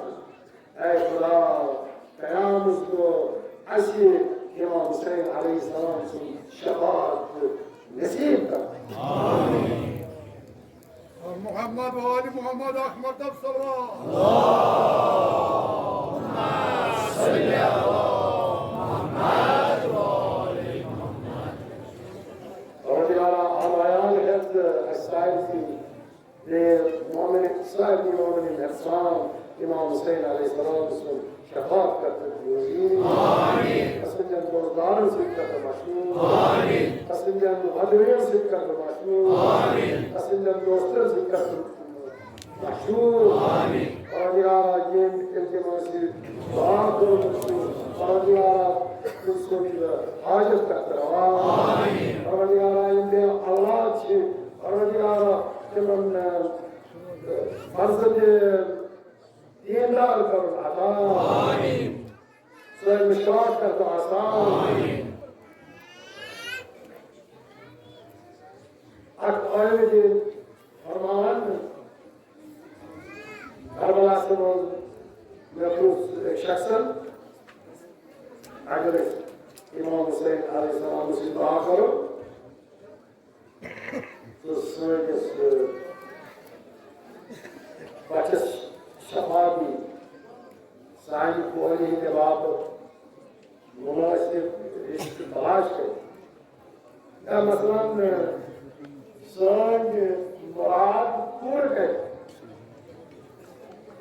اے خدا، قیامت دۄہ اسہِ امام حسین علیہ السلام سٕنٛز شفاعت نصیب کر۔ محمد و آل محمد احمد الصلوات۔ پروردگارا، آب حیات ہیتھ اسہِ سارنٕے بیٚیہِ مومن، صاحب مومن احسان، امام حسین علیہ السلام سُنٛد شفاعت کر تہٕ دِیِو۔ آمین۔ تسٕنٛدٮ۪ن دوستدارن سۭتۍ کر تہٕ مشہوٗر۔ آمین۔ تسٕنٛدٮ۪ن مُحبِیٖن سۭتۍ کر تہٕ مشہوٗر۔ آمین۔ تسٕنٛدٮ۪ن دوستن سۭتۍ کر تہٕ مشہوٗر۔ آمین۔ پروردگارا، ییٚمۍ التماس سۭتۍ دعا کوٚرمُت چھُ، پروردگارا، تٔمۍ سُنٛد حاجت کر تہٕ روا۔ آمین۔ پروردگارا، یِم بے اولاد چھِ، پروردگارا، تِمن، اہ، فرزند دیندار کرُن عطا۔ آمین۔ سٲنۍ مشکلات کر تہٕ آسان۔ آمین۔ اکھ عٲلمہِ دین فرماوان، کربلاہس منٛز مےٚ پرُژھ أکۍ شخصن، اگر أسۍ امام حسین علیہ السلام سٕنٛز دعا کرو، تہٕ سٲنِس، ٲ، بَچَس شفا دی، سانہِ کورِ ہِنٛدِ باپتھ مُنٲسِب رِشتہٕ تلاش کٔرِتھ۔ یا مثلاً، ٲ، سٲنۍ مُراد پوٗرٕ کٔرِتھ۔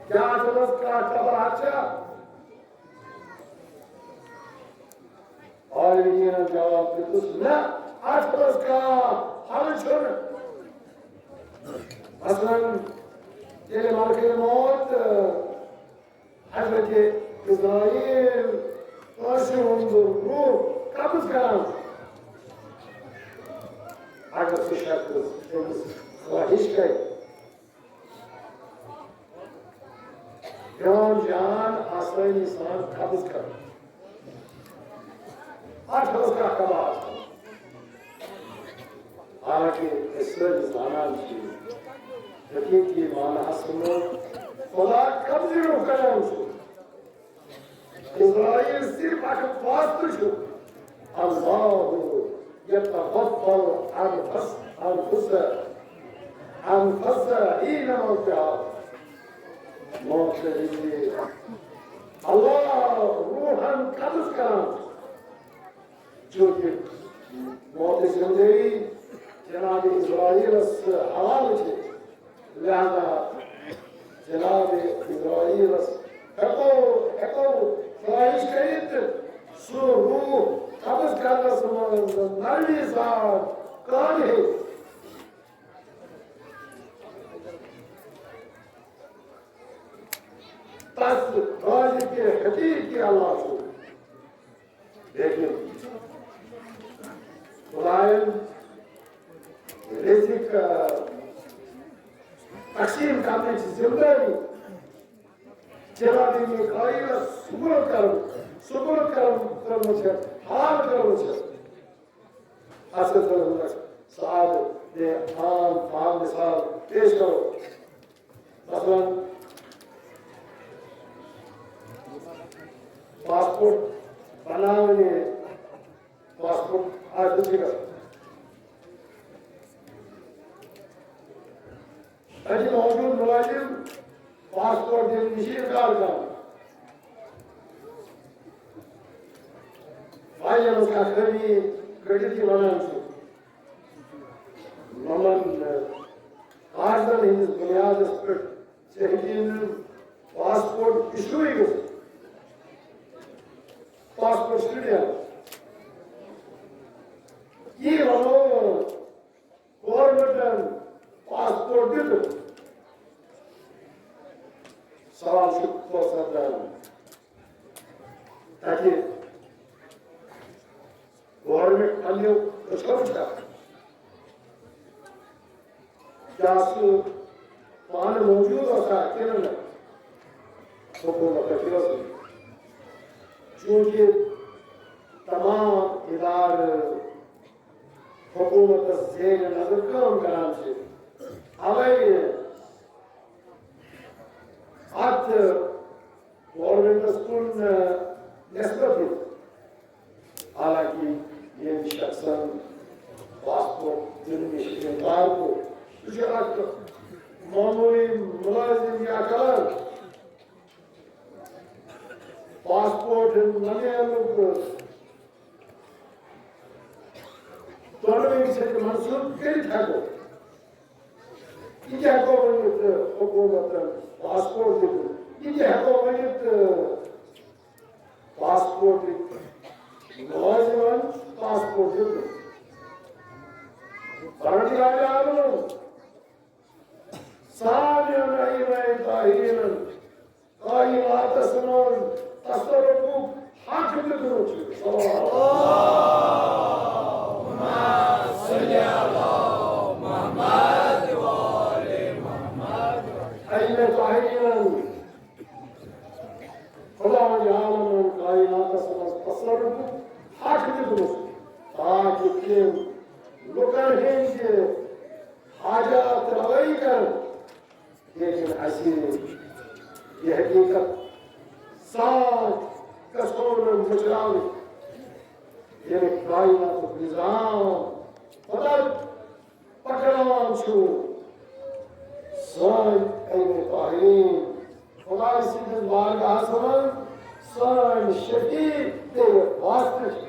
کیٛاہ اَتھ منٛز کانٛہہ قباحت چھا؟ عالمگیرن جواب دیُتُس، نہ، اتھ منٛز کانٛہہ حل چھُنہٕ۔ مثلاً، ییٚلہِ ملکہِ موت، حضرت عزرائیل کٲنٛسہِ ہُنٛد روح قبض کران، اگر سُہ شخص تٔمِس خٲہِش کرِ، پرٛون جان آسٲنی سان قبض کرُن۔ اتھ منٛز کانٛہہ قباحت چھُنہٕ۔ حالانکہ أسۍ سٲری زانان چھِ، حقیقی معناہس منٛز خدا قبضی روح کران چھُ۔ عزرائیل صرف اکھ واسطہٕ چھُ۔ اللہ یتوفى الانفس، انفس، انفس حین موتها۔ موت نہ وِزِ اللہ روحن قبض کران۔ چونکہ موت زندگی جناب عزرائیلس حوالہ چھ، لہذا جناب عزرائیلس ہیکو ہیکو خواہش کٔرِتھ تہٕ سُہ روح قبض کرنس منٛز نرمی سان کامہِ ہیٚتھ۔ تس رازق حقیقی اللہ چھُ۔ لیکن خداین رزق، آ، تقسیم کرنٕچ ذمہ دٲری جناب میکائیلس سپرد کرن، سپرد کرن، کرمٕژ چھےٚ، حال کرمٕژ چھےٚ۔ اصل کرمٕژ۔ سعد نے عام، عام مثال پیش کرو۔ مثلاً، پاسپورٹ بناونہِ، پاسپورٹ آسہِ ٹھیٖک۔ اتہِ موجود مُلٲزِم پاسپورٹ دِنہٕ نِش اِنکار کران۔ فایلَس کانٛہہ خٲمی کٔڑِتھ یہِ وَنان چھُ، یِمَن کاغذَن ہٕنٛدِس بُنیادَس پٮ۪ٹھ ژےٚ ہیٚکہِ نہٕ پاسپورٹ اِشوٗوٕے گٔژھِتھ۔ Passport student. یی وَنو گورنمنٹَن پاسپورٹ دیُت۔ سوال چھُ کۄس سپدان؟ تَتہِ گورنمنٹ پننیو أچھو وٕچھان۔ کیٛاہ سُہ پانہٕ موجود اوسا کِنہٕ نہٕ؟ حکوٗمتَس چھُ اوسمُت۔ چوٗنٛکہِ تمام ادارٕ حکوٗمتَس زیر نظر کٲم کران چھِ، اَوَے اَتھ گورنمنٹَس کُن نسبت دِتھ۔ حالانکہ ییٚمۍ شخصن پاسپورٹ دِنہٕ نِش اِنکار کوٚر، سُہ چھُ اکھ معموٗلی مُلٲزِم یا کلرک۔ پاسپورٹ نہ میلنُک دۄنوٕنی سۭتۍ منسوٗخ کٔرِتھ ہٮ۪کو۔ یہِ تہِ ہٮ۪کو ؤنِتھ، تہٕ حکوٗمتن پاسپورٹ دیُتمُت۔ یہِ تہِ ہٮ۪کو ؤنِتھ، تہٕ پاسپورٹ دیُتمُت۔ مُلٲزِمن پاسپورٹ دیُتمُت۔ پروردگار عالمن، سانٮ۪ن ائمہ طاہرینن کائناتس منٛز تصرفُک حق دیُتمُت چھُ۔ ائمہ طاہرینن خداوند عالمن کائناتس منٛز تصرفُک حق دیُتمُت، تاکہ تِم لُکن ہٕنٛدۍ حاجات روٲیی کرن۔ لیکن اسہِ یہِ حقیقت صاف گژھو نہٕ مٔشراوٕنۍ، ییٚلہِ کائناتُک نظام خدا پکڑان چھُ۔ سٲنۍ ائمہ طاہرین خداے سٕنٛدِس بارگاہس منٛز سٲنۍ شفیع تہٕ واسطہٕ چھِ۔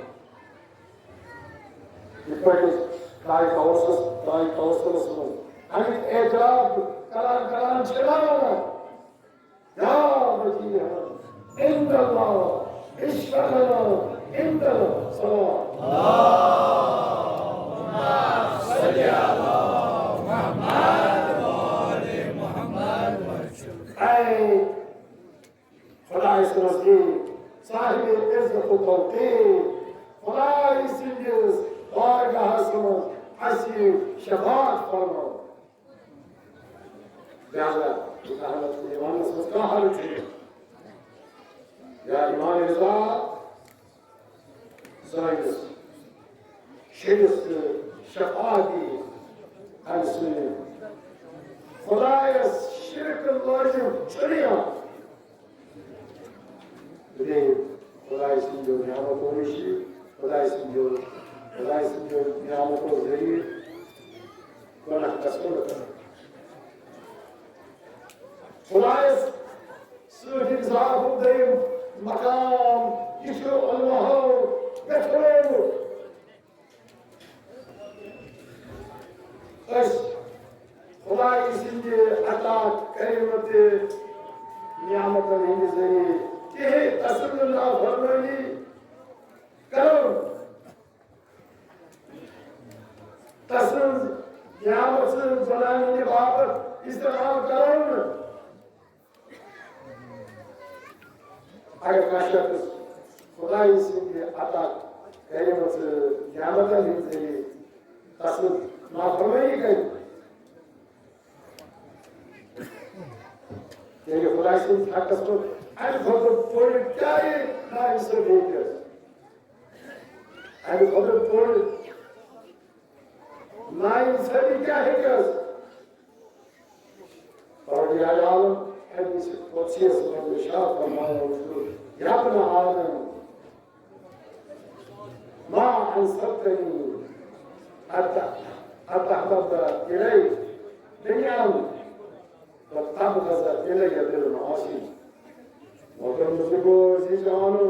یِتھ پٲٹھۍ أسۍ دعائے توسل، دعائے توسلس منٛز اَمیُک اعتراف کران کران چھِ نا وَنان، یا وجیہا عند اللہ، اشفع لنا عند اللہ۔ صلوات۔ اے خدائے سٕنٛز نزدیٖک صاحب عزت و توقیر، خدائے سٕنٛدِس بارگاہس منٛز اَسہِ شفاعت فرماو۔ لہذا احمد ایمانس منٛز کانٛہہ حرج چھُنہٕ۔ یا امام رضا سٲنِس شیٚیِس شفاعتی، أمۍ سٕنٛدِ خدایس شرک لٲزم چھُنہٕ یِوان۔ بیٚیہِ خدایہِ سٕنٛدیو نعمتو نِش، خدایہِ سٕنٛدیو، خدایہِ سٕنٛدیو نعمتو ذٔریعہٕ گۄناہ گژھو نہٕ کران۔ خدایس سۭتۍ اضافُک دوٚیِم مقام، یہِ چھُ علماہو یتھ ووٚنمُت، بناونہٕ باپتھ استعمال کرو نہٕ۔ اگر کانٛہہ شخص خدایہِ سٕنٛدِ عطا کٔرمٕژ نعمتن ہٕنٛدِ ذٔریعہٕ تسٕنٛز نافرمٲنی کرِ، تیٚلہِ خدایہِ سٕنٛدِس حقس منٛز امہِ کھۄتہٕ بٔڑ کیٛاہ ناانصٲفی ہیٚکہِ ٲسِتھ؟ امہِ کھۄتہٕ بٔڑ ناانصٲفی کیٛاہ ہیٚکہِ ٲسِتھ؟ پروردگار عالم حدیث قدسی یس منٛز ارشاد فرماوان چھُ، "یا ابن آدم، ما انصفتنی ات-، اتحببت الی دنیا وتبغض الی بالمعاصی۔" محترم بزرگو، عزیز جوانو،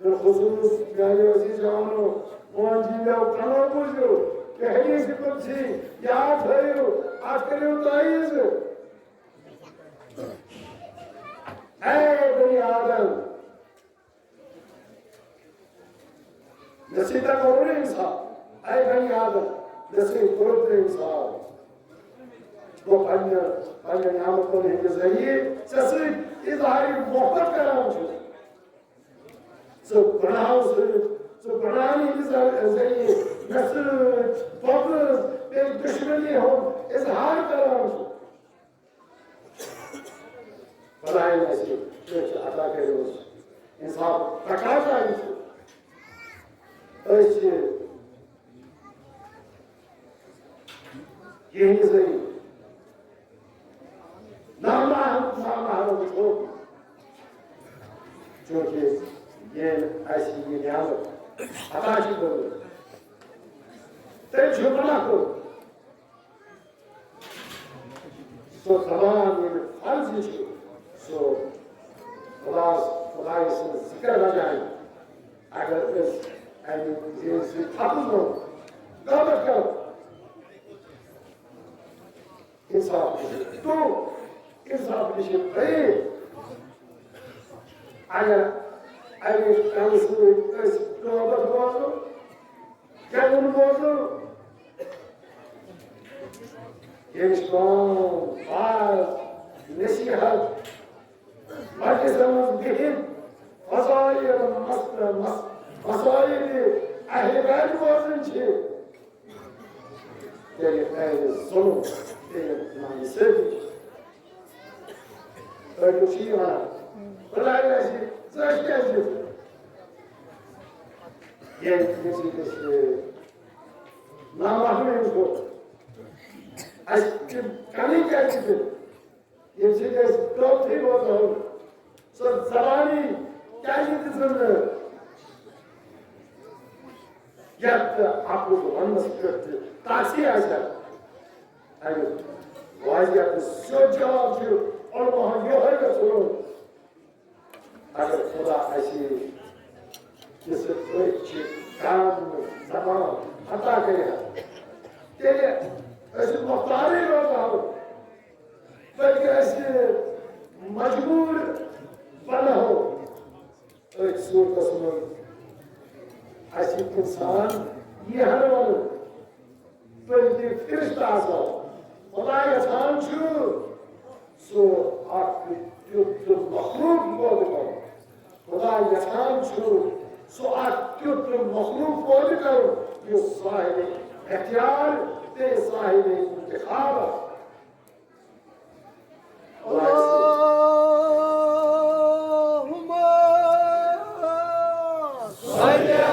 بالخصوص میانیو عزیز جوانو، مون جی میو کنو بوٗزِو، یہِ حدیث قدسی یاد تھٲیِو، اتھ کٔرِو تعیٖز۔ اے بنی آدم، مےٚ سۭتۍ ہا کوٚرُے انصاف۔ اے بنی آدم، مےٚ سۭتۍ کوٚرُتھ ژےٚ انصاف۔ گوٚو پننہِ، پننہِ نعمتن ہٕنٛدِ ذٔریعہٕ ژےٚ سۭتۍ اظہار محبت کران چھُس۔ ژٕ گۄناہو سۭتۍ، ژٕ گۄناہن ہٕنٛدِ ذٔ-، ذٔریعہٕ مےٚ سۭتۍ بغض، بیٚیہِ دُشمنی ہُنٛد اظہار کران چھُس۔ خدایَن اَسہِ کینٛہہ چھِ عطا کٔرمٕژ، انصاف تقاضا یہِ چھُ۔ أسۍ چھِ یِہنٛدِ ذٔریعہٕ نامحرم، نامحرم چھُ، چونکہ ییٚلہِ اَسہِ یہِ نعمت عطا چھِ کٔرمٕژ، تٔمۍ چھُ منع کوٚرمُت۔ سُہ زبان ییٚلہِ فرض چھُ، سُہ خداس، خدایہِ سُنٛد ذِکر بجایہِ، اگر أسۍ اَمہِ چیٖزٕ سۭتۍ تھپُس گوٚو، غٲبت کرو، انصاف نِش دوٗر، انصاف نِش بعیٖد۔ اگر اَمہِ کَنہٕ سۭتۍ أسۍ غٲبت بوزو، کیٛاہ ووٚن بوزو؟ ییٚمِس کٲم، واز، نصیحت، مجلسن منٛز بِہِتھ، فضائل مس-، مس-، مسائل اہل بیت بوزان چھِ، تیٚلہِ اہل ظلم، تیٚلہِ ناانصٲفی۔ أڑۍ لُکھ چھِ یہِ وَنان، خۄداے آسہِ، ژٕ ٲسۍ کیٛازِ یُتھ؟ ییٚلہِ ییٚمہِ سۭتۍ أسۍ، یہِ نامحرم أمِس گوٚو، اَسہِ چھِ کَرٕنۍ کیٛازِ تہِ؟ ییٚمہِ سۭتۍ أسۍ ٹوٹھٕے روزہو، سۄ زبانی کیٛازِ دِژٕن نہٕ یَتھ تہٕ اَپُز وَننَس پٮ۪ٹھ تہِ تاثیر آسہِ ہا؟ اَمیُک واضح تہٕ سیوٚد جواب چھُ علماہَن یِہوٚے گژھُن۔ اگر خدا اَسہِ یِژھٕ أچھ، کَن، زبان عطا کَرِ ہا، تیٚلہِ أسۍ مۄختارٕے روزہو، بلکہِ أسۍ مجبوٗر بنہو۔ أتھۍ صوٗرتس منٛز اَسہِ اِنسان یی ہن وَنُن، تُہۍ دِیِو فرشتہٕ عذاب۔ خۄدا یَژھان چھُ سُہ اکھ تیُتھ مخلوق پٲدٕ کرُن۔ خۄدا یَژھان چھُ سُہ اکھ تیُتھ مخلوق پٲدٕ کرُن، یُس صاحب اختیار تہٕ صاحب انتخاب آسہِ۔ اللهم صل على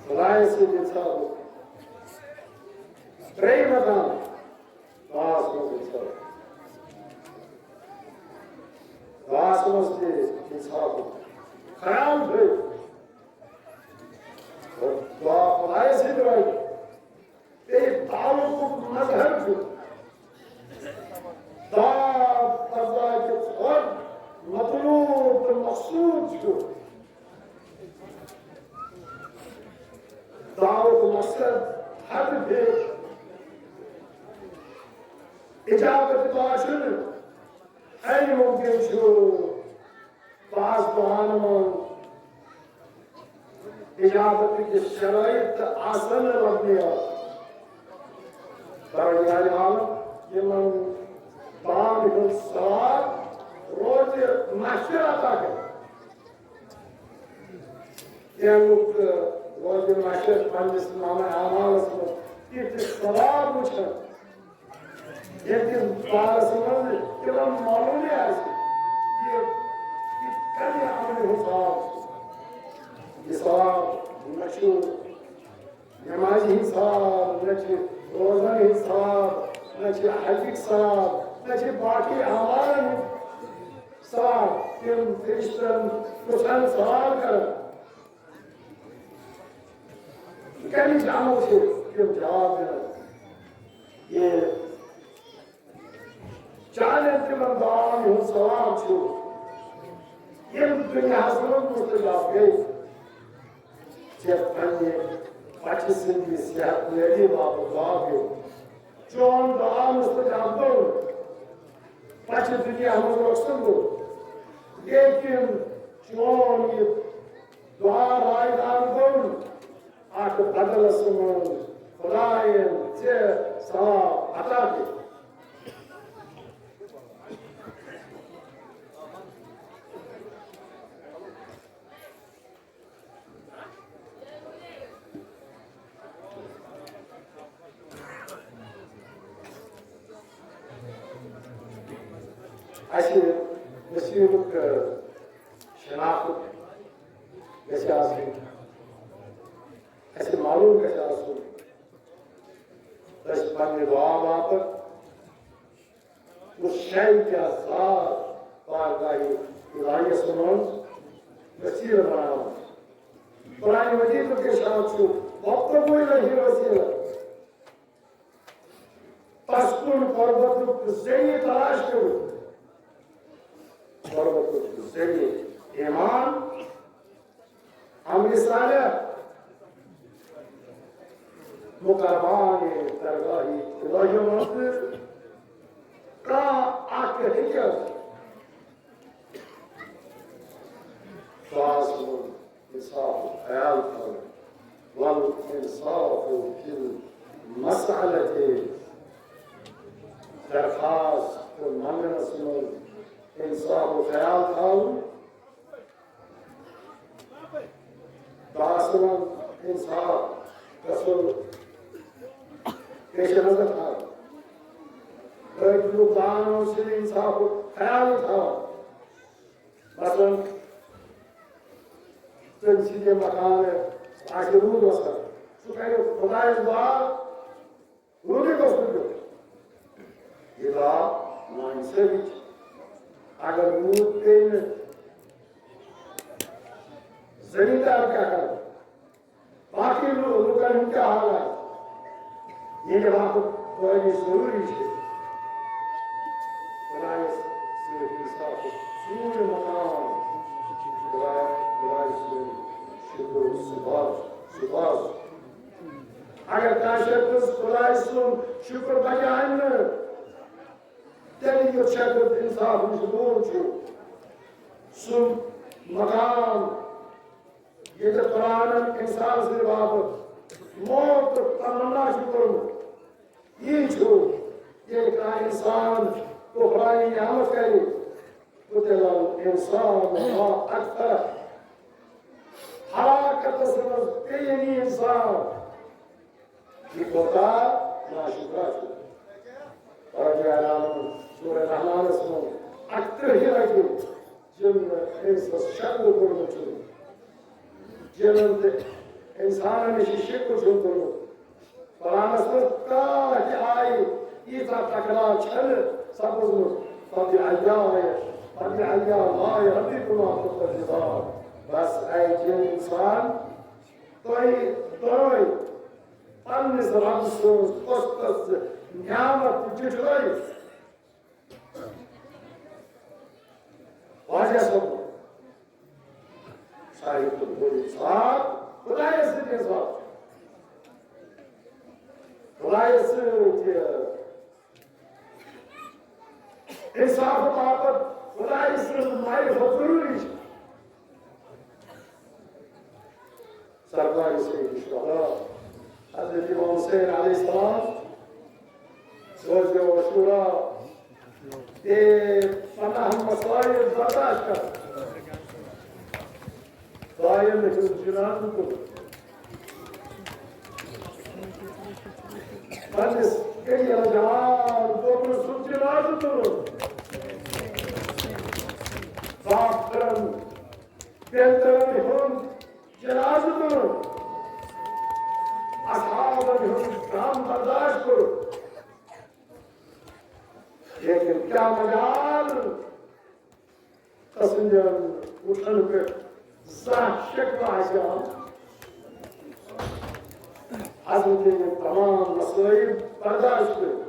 خۄدایَس سۭتۍ ییٚلہِ ژھاوُکھ، ترٛیٚیہِ مقام دُعاہَس منٛز ییٚلہِ ژھاوُکھ، دُعاہَس منٛز تہِ ییٚلہِ ژھاوُکھ، خیال تھٲیِو، دُعا خۄدایَس سۭتۍ روزِ۔ بیٚیہِ مقصود چھُ، دعوت مقصد حد پہ اجابت باشن، اے ممکن چھُ بعض دعان منٛز اجابت کس شرائط تہٕ آسن لبنہ۔ پروردگار عالم یمن دعان ہُنٛد ثواب روزِ محشر عطا کرِ۔ کینٛہہ لُکھ، تہٕ روزِ محشر پننِس نامہ اعمالس منٛز تیُتھ ثواب وٕچھن، ییٚمہِ کِس بارس منٛز تِمن معلومٕے آسہِ، یہِ، یہِ کمہِ عملہِ ہُنٛد ثواب چھُ۔ یہِ ثواب نہ چھُ نمازِ ہُنٛد ثواب، نہ چھُ روزن ہُنٛد ثواب، نہ چھُ حجُک ثواب، نہ چھُ باقی اعمالن ہُنٛد ثواب۔ تِم فرشتن پرژھن سوال کرن، کمِچ عمل چھِ تِم جواب دِوان۔ یہِ چانٮ۪ن تِمن دعاون ہُنٛد ثواب چھُ، یِم دُنیاہس منٛز مستجاب گٔے۔ ژےٚ پننہِ بچہِ سٕنٛدِ صحت یٲبی باپتھ دعا گٔے۔ چون دعا مستجاب گوٚو، بچہِ دُنیا منٛز رۄخصت گوٚو، لیکن چون یہِ دعا رائے دان گوٚو نہٕ۔ اَتھ بدلس منٛز خدایَن ژےٚ ثواب عطا دِتھ۔ اَسہِ نصیٖبُک شناخت گژھِ آسٕنۍ، اَسہِ معلوم گژھِ آسُن، أسۍ پننہِ دعا باپتھ کُس شے کیٛاہ ذات بارگاہِ الٰہیَس منٛز وسیلہٕ بناوان۔ قرآن مجیدُک ارشاد چھُ، "وابتغوا الیہ الوسیلہ"، تس کُن قربتُک ذٔریعہٕ تلاش کٔرِو۔ قربتُک ذٔریعہٕ ایمان، عمل صالح، مقربان درگاہ الٰہی منٛز کانٛہہ اکھ ہیٚکہِ دعاہس منٛز انصاف خیال تھاوُن۔ والانصاف فی المسألۃ، درخواست تہٕ منگنس منٛز انصاف و خیال تھاوُن۔ دعاہس منٛز انصاف گژھُن پیش نظر تھاوُن۔ أکۍ لوٗکھ دعاہن منٛز چھُنہٕ انصافُک خیالٕے تھاوان۔ مثلاً، تٔمۍ سٕنٛدِ مکانہٕ آسہِ روٗد وسان، سُہ کرِ خدایس دعا، روٗدٕے گوٚژھ نہٕ پیوٚن۔ یہِ دعا ناانصٲفی چھِ۔ اگر روٗد پیٚیہِ نہٕ، زٔمیٖندار کیٛاہ کرن؟ باقٕے لُ-، لُکن ہُنٛد کیٛاہ حال آسہِ؟ ییٚلہِ وقت پٲدٕ ضروٗری چھِ، خدایس صرف انصافُک سورُے مقام، خداے، خداے سُنٛد شُکر سُپاس، سُپاس۔ اگر کانٛہہ شخص خداے سُنٛد شُکر بجاے نہٕ، تیٚلہِ یُس شخص انصاف نِش دوٗر چھُ، سُہ مقام ییٚتہِ قرآنن انسان سٕنٛدِ باپتھ موت تہٕ تمنا چھُ کوٚرمُت، یی چھُ، ییٚلہِ کانٛہہ انسان کفرانہِ نعمت کرِ، قتل الانسان ما اکفرہ۔ ہلاکتس منٛز پیٚیہِ نہٕ انسان۔ یہِ کوتاہ ناشُکرا چھُ۔ پروردگار عالم سورہ رحمانس منٛز اکترٕہہِ لٹہِ جِنن تہٕ انسس شکوٕ کوٚرمُت چھُ۔ جِنن تہٕ انسانن نِش یہِ شکوٕ چھُ کوٚرمُت۔ قرآنس منٛز کانٛہہ تہِ آیہِ ییٖژاہ تکرار چھنہٕ سپٕزمٕژ۔ فبأي آلاء، فبأي آلاء ربكما تكذبان۔ بس اے جِن انسان، تۄہہِ دۄنوَے پننِس رب سٕنٛز کۄس کۄس نعمت تہٕ جُٹھلٲوِتھ؟ واضح سپُد۔ ساروی کھۄتہٕ بوٚڑ انصاف خدایس سۭتۍ انصاف۔ خدایس سۭتۍ انصاف باپتھ خدایس سۭتۍ معرفت ضروری چھِ۔ سرکار سید شہدا حضرت امام حسین علیہ السلام سوز عاشورا تہ پناہ مسائل برداشت کر۔ دائم ہنٛد جنازٕ تُلُن۔ پننِس کٔلیَس جان گوٚبرٕ سُنٛد جنازٕ تُلُن۔ باپ کرن، پیٚترن ہُنٛد جنازٕ تُلُن۔ اصحابن ہُنٛد غم برداشت کوٚرُن۔ لیکن کیا مجال تسندین وٹھن پہ زانٛہہ شکوہ آسہِ آمُت۔ حضرت نے تمام مسائل برداشت کٔرۍ۔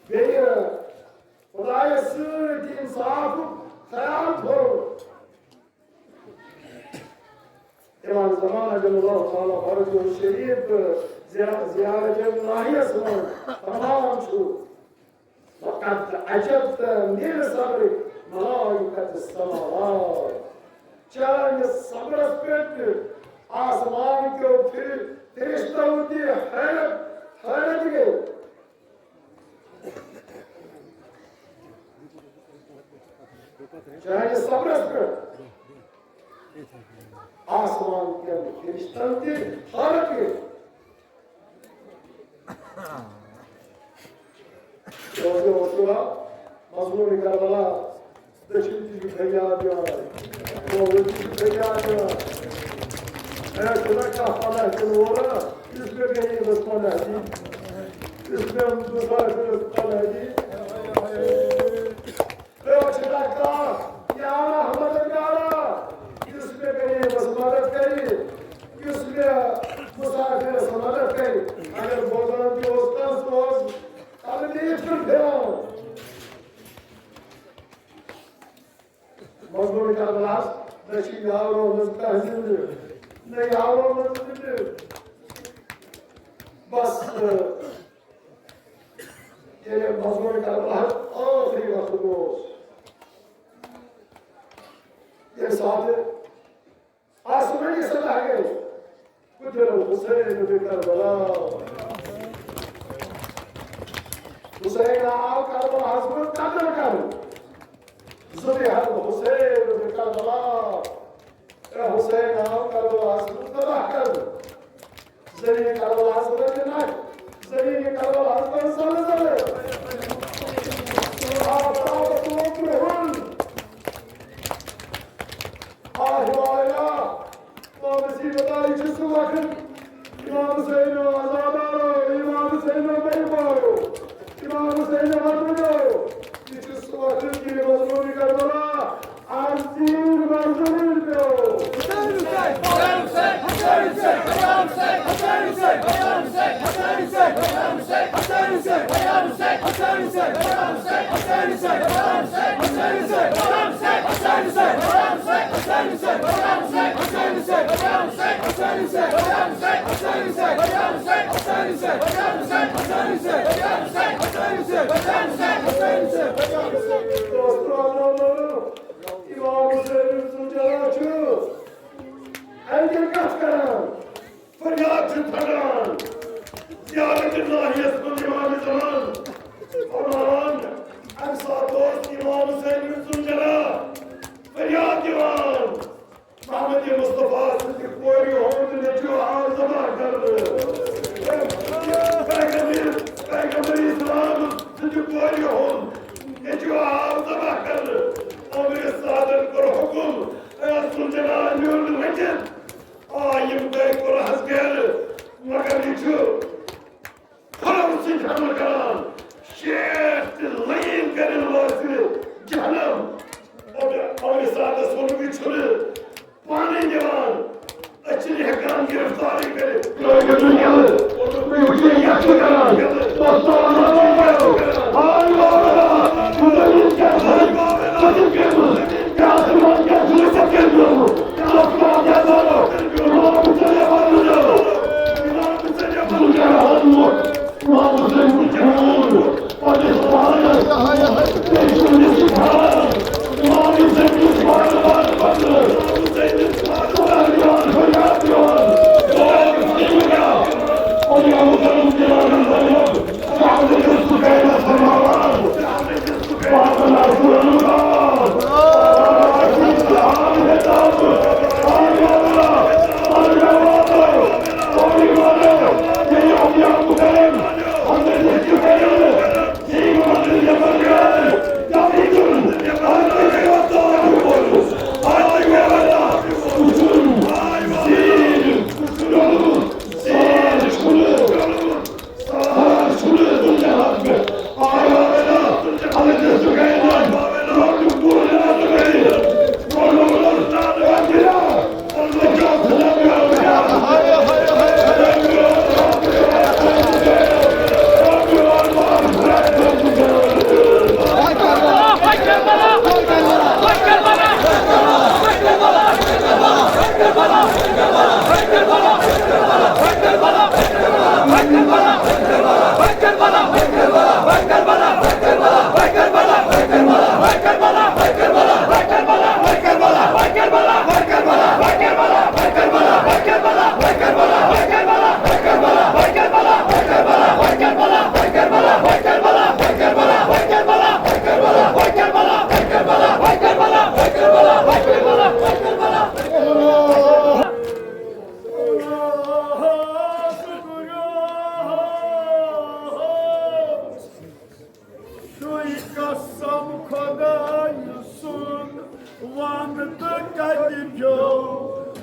بیٚیہِ خدایس سۭتۍ انصافُک خیال تھوٚو۔ امام زمان عجل اللہ تعالیٰ فرجہ شریف زیا-، زیارت الہیس منٛز فرمان چھُ، وقد عجبت من صبر ملائکة السماوات۔ چانہِ صبرس پٮ۪ٹھ آسمان کیو پھر-، فرشتو تہِ حیرت، حیرت گٔے۔ چانہِ صبرس پٮ۪ٹھ آسمان کٮ۪ن فرشتن تہِ حٲرت گٔے۔ روزِ اوسوا مظلوم کربلا دٔچھِنۍ تہِ چھُ فریاد یِوان، کھووُر تہِ چھُ فریاد یِوان۔ اے خدا، کانٛہہ پناہ دِنہٕ وولا، یُس مےٚ غریٖبس پناہ دی، یُس مےٚ مُسافِرس پناہ دی۔ اے خدا، کانٛہہ یا رحمت پیارا، یُس مےٚ غریٖبس مدد کرِ، یُس مےٚ مُسافِرس مدد کرِ۔ اگر بوزان تہِ اوس کانٛہہ، سُہ اوس تلہٕ نیٖج پھِران۔ مظلوم کربلاہس نہ چھِ یارو منٛز کانٛہہ زندٕ، نہ یارو منٛز زندٕ۔ بس، ییٚلہِ مظلوم کربلاہس ٲخری وقت اوس، ییٚمہِ ساتہٕ آسمٲنی سطح گٔے، قتل الحسین بکربلا۔ حسین آو کربلاہس منٛز قتل کرنہٕ۔ ذبح الحسین بکربلا۔ اے حسین آو کربلاہس منٛز ذبح کرنہٕ۔ زمین کربلاہس منٛز تہِ نہ، زمین کربلاہس منٛز زلزلہٕ۔ آفتاب توٚو کرٛہُن۔ آہ وایا، مصیبت آئی چھُ سُہ وقت، امام حسین عذاب آو، امام حسین بیمار، امام حسین وطن آو۔ یہ چھُ سُہ وقت کہ مظلوم کربلا آز تیٖر مظلوم پیو۔ امام حسین سُنٛد جنازٕ چھُ اَتہِ کَتھ کران۔ فریاد چھِ پھٹان۔ زیارت ناحیس منٛز امام زمان فرمان، اَمہِ ساتہٕ اوس امام حسین سُنٛد جنازٕ فریاد دِوان۔ محمد مصطفیٰ سٕنٛدِ کورِ ہُنٛد نیٚچوٗ آو ذبح کرنہٕ۔ پیغمبر، پیغمبر اسلام سٕنٛدِ کورِ ہُنٛد نیٚچوٗ آو ذبح کرنہٕ۔ عمر سعدن کوٚر حُکُم، اے سُنٛد جنازٕ نیوٗر نہٕ ؤنِتھ۔ آ، یِم گٔے قرآنس غیر، مگر یہِ چھُ خۄدا سٕنٛدۍ حملہٕ کران۔ شیخ تہِ لعین کرن وٲسۍ جہنم۔ اور، اور اس ساتس ووٚنُکھ، یہِ چھُنہٕ پانے دِوان۔ أسۍ چھِنہٕ ہٮ۪کان گرفتارٕے کٔرِتھ۔ تُہۍ وٕچھِو، یہِ چھُ کران۔ پستان۔ ہاے واہ، خۄدایہِ۔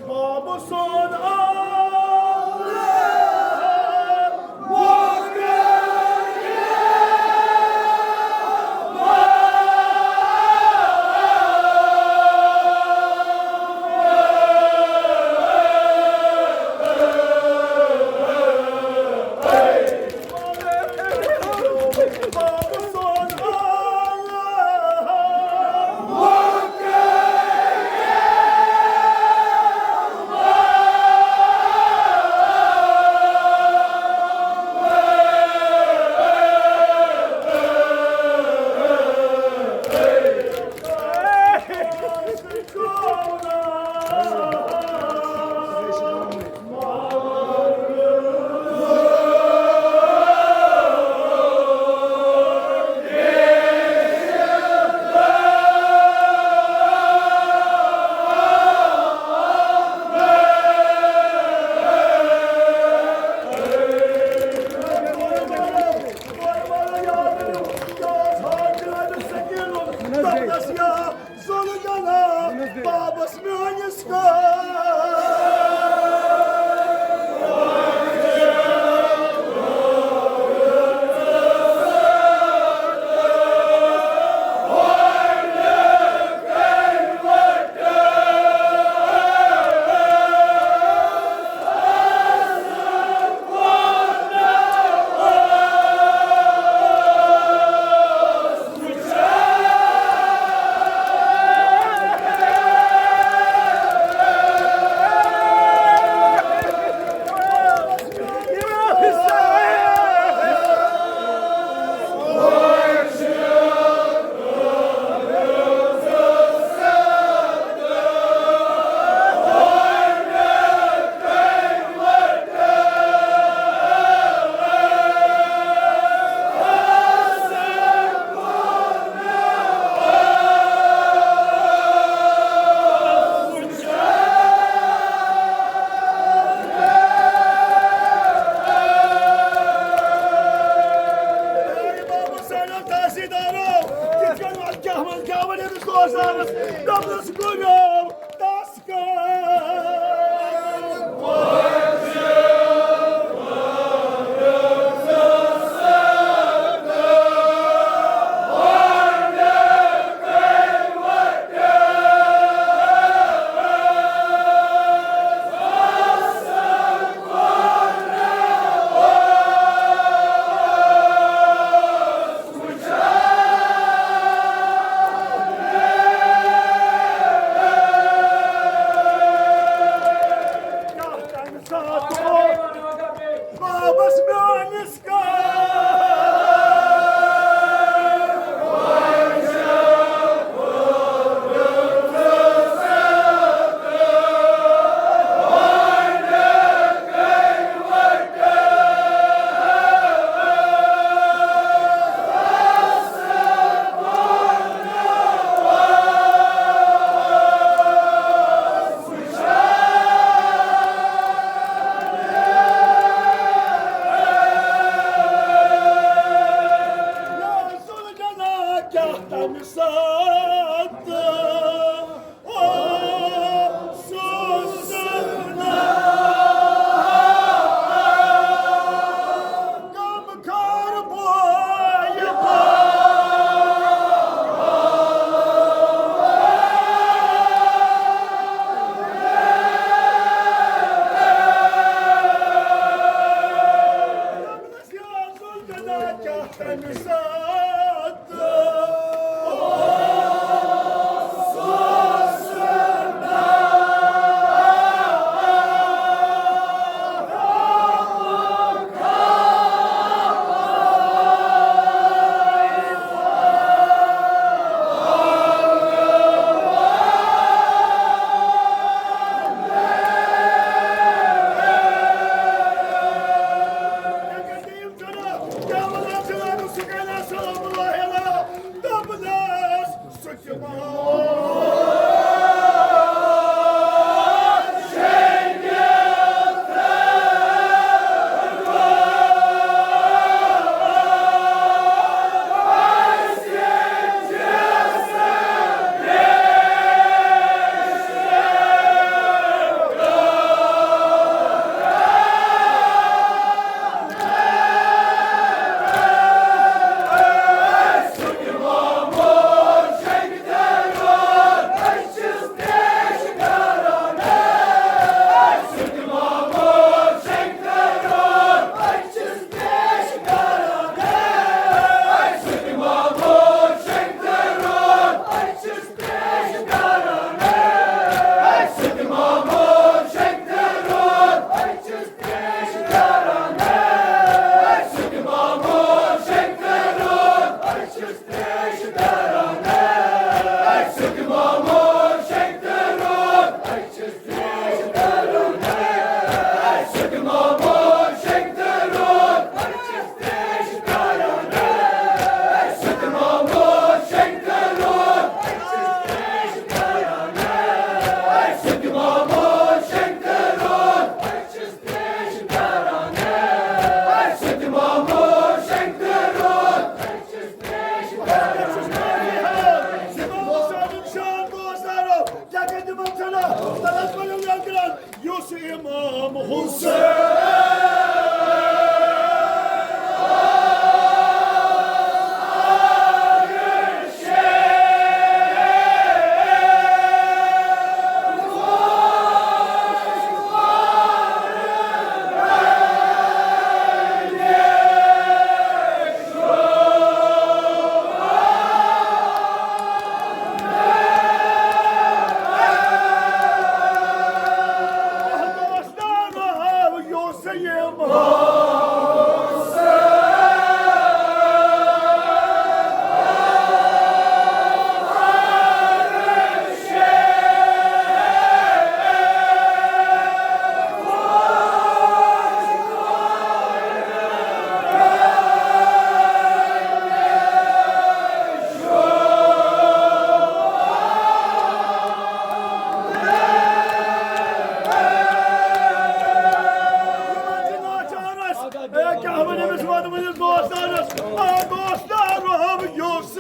بابہٕ سُنٛد آل بابس میٲنِس کر۔ تحصیلدارو، کِتھ کٔنۍ وَنہٕ کیٛاہ وَنہٕ کیٛاہ وَنہٕ أمِس دوستانَس؟ دوٚپنَس، گُریو، تَس کَر۔ بابس میٲنِس کر۔ کیٛاہ تَمہِ ساتہٕ اوسُس نہٕ غمخور بوے۔ اے، کیٛاہ وَنہِ أمِس وَنہٕ وٕنِس دوستانَس؟ آ، دوستانو، ہم یوسف۔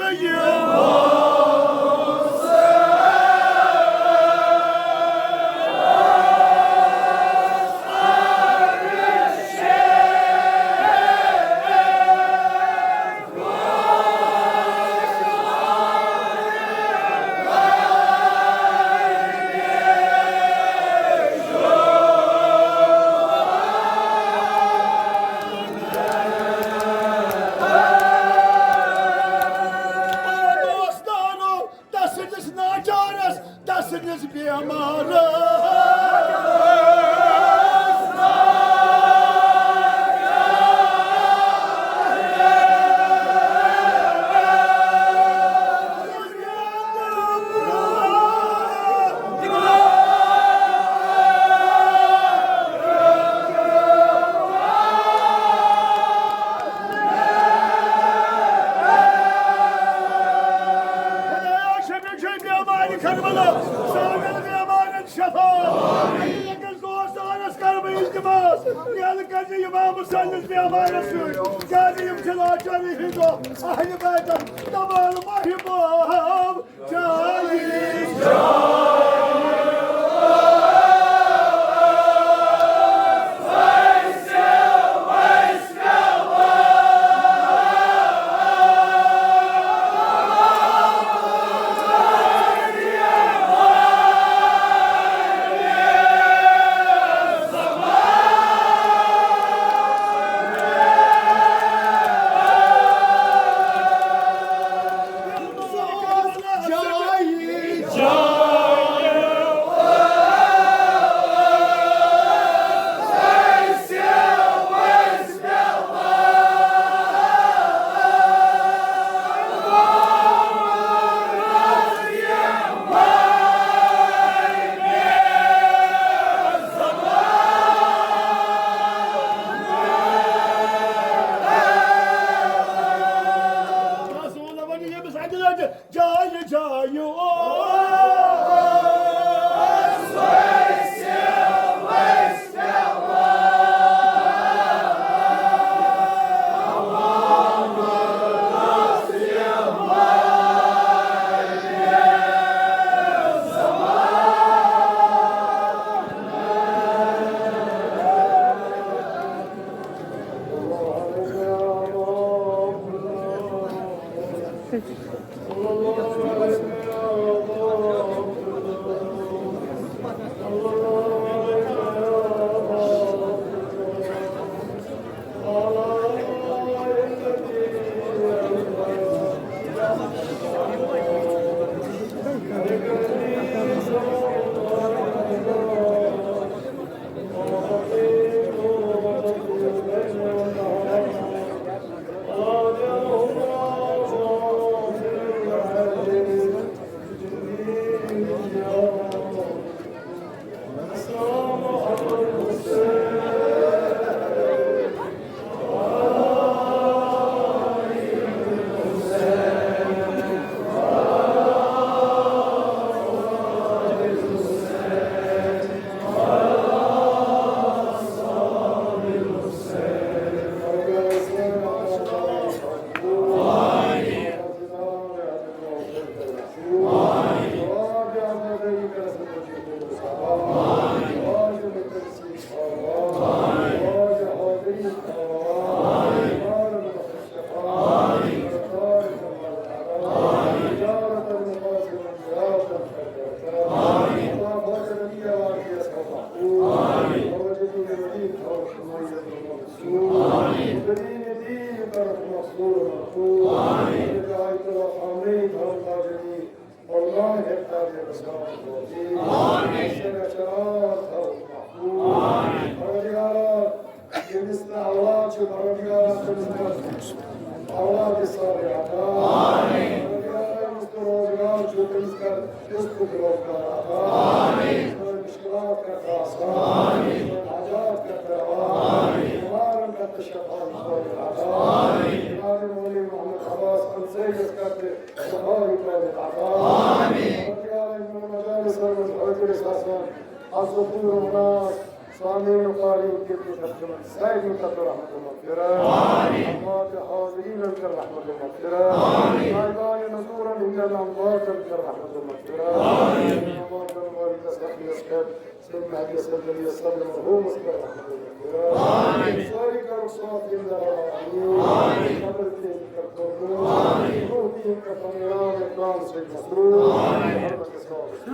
دوستانو، تسٕنٛدِس ناچارس، تسٕنٛدِس بیمارس۔ خدایا، شفیع، شفیع بیمارِ کربلا، سانٮ۪ن بیمارن شفا۔ أکِس دوستانس کرٕ بہٕ التماس، یلہٕ کٔرۍ زِ امام حسینس بیمارس سۭتۍ، کیازِ یِم چھِ لاچٲری ہٕنٛدۍ دۄہ اہلِ بیتن تمام محبوب۔ رسول وَنہِ ییٚمِس اَکہِ لَٹہِ جایہِ جایہِ اوس۔ مقبول و مقبول. آمین. آیت و خامنه‌ای دھرم کا جنی، مولا حق کا دے بسام. آمین. شرع شرار دھرم مقبول. آمین. پروردگارا، ییٚمِس نہٕ اولاد چھُ، پروردگارا، تٔمِس کر اولاد صالح عطا. آمین. پروردگارا، ییٚمِس نہٕ روزگار چھُ، تٔمِس کر رزق و روزگار عطا. آمین. سٲنۍ مشکلات کر آسان. آمین. سٲنۍ حاجات کر روا. آمین. بیمارن کر شفا عطا. آمین. جناب مولوی محمد عباس انصاری یس کر تہِ شفا عطا. آمین. پروردگارا، یِمن مجالسن منٛز حٲضِر ٲسۍ آسان، الذکور الناس، سامعین و قارئین کے لیے ترجمہ سعید مقدر رحمت اللہ مغفرہ. آمین. اموات حاضرین کر رحمت اللہ مغفرہ. آمین. شاہدان نزورن ہندن اموات کر رحمت اللہ مغفرہ. آمین. اموات والد زخمی اسکر سید مہدی اسکر علی اسکر مرحوم کر رحمت اللہ مغفرہ. آمین. ساری کر ساتھ زندہ رہا. آمین. قبر کے کر قبول. آمین. روح کی کر اکرام سے مسرور. آمین. حرمت ساتھ.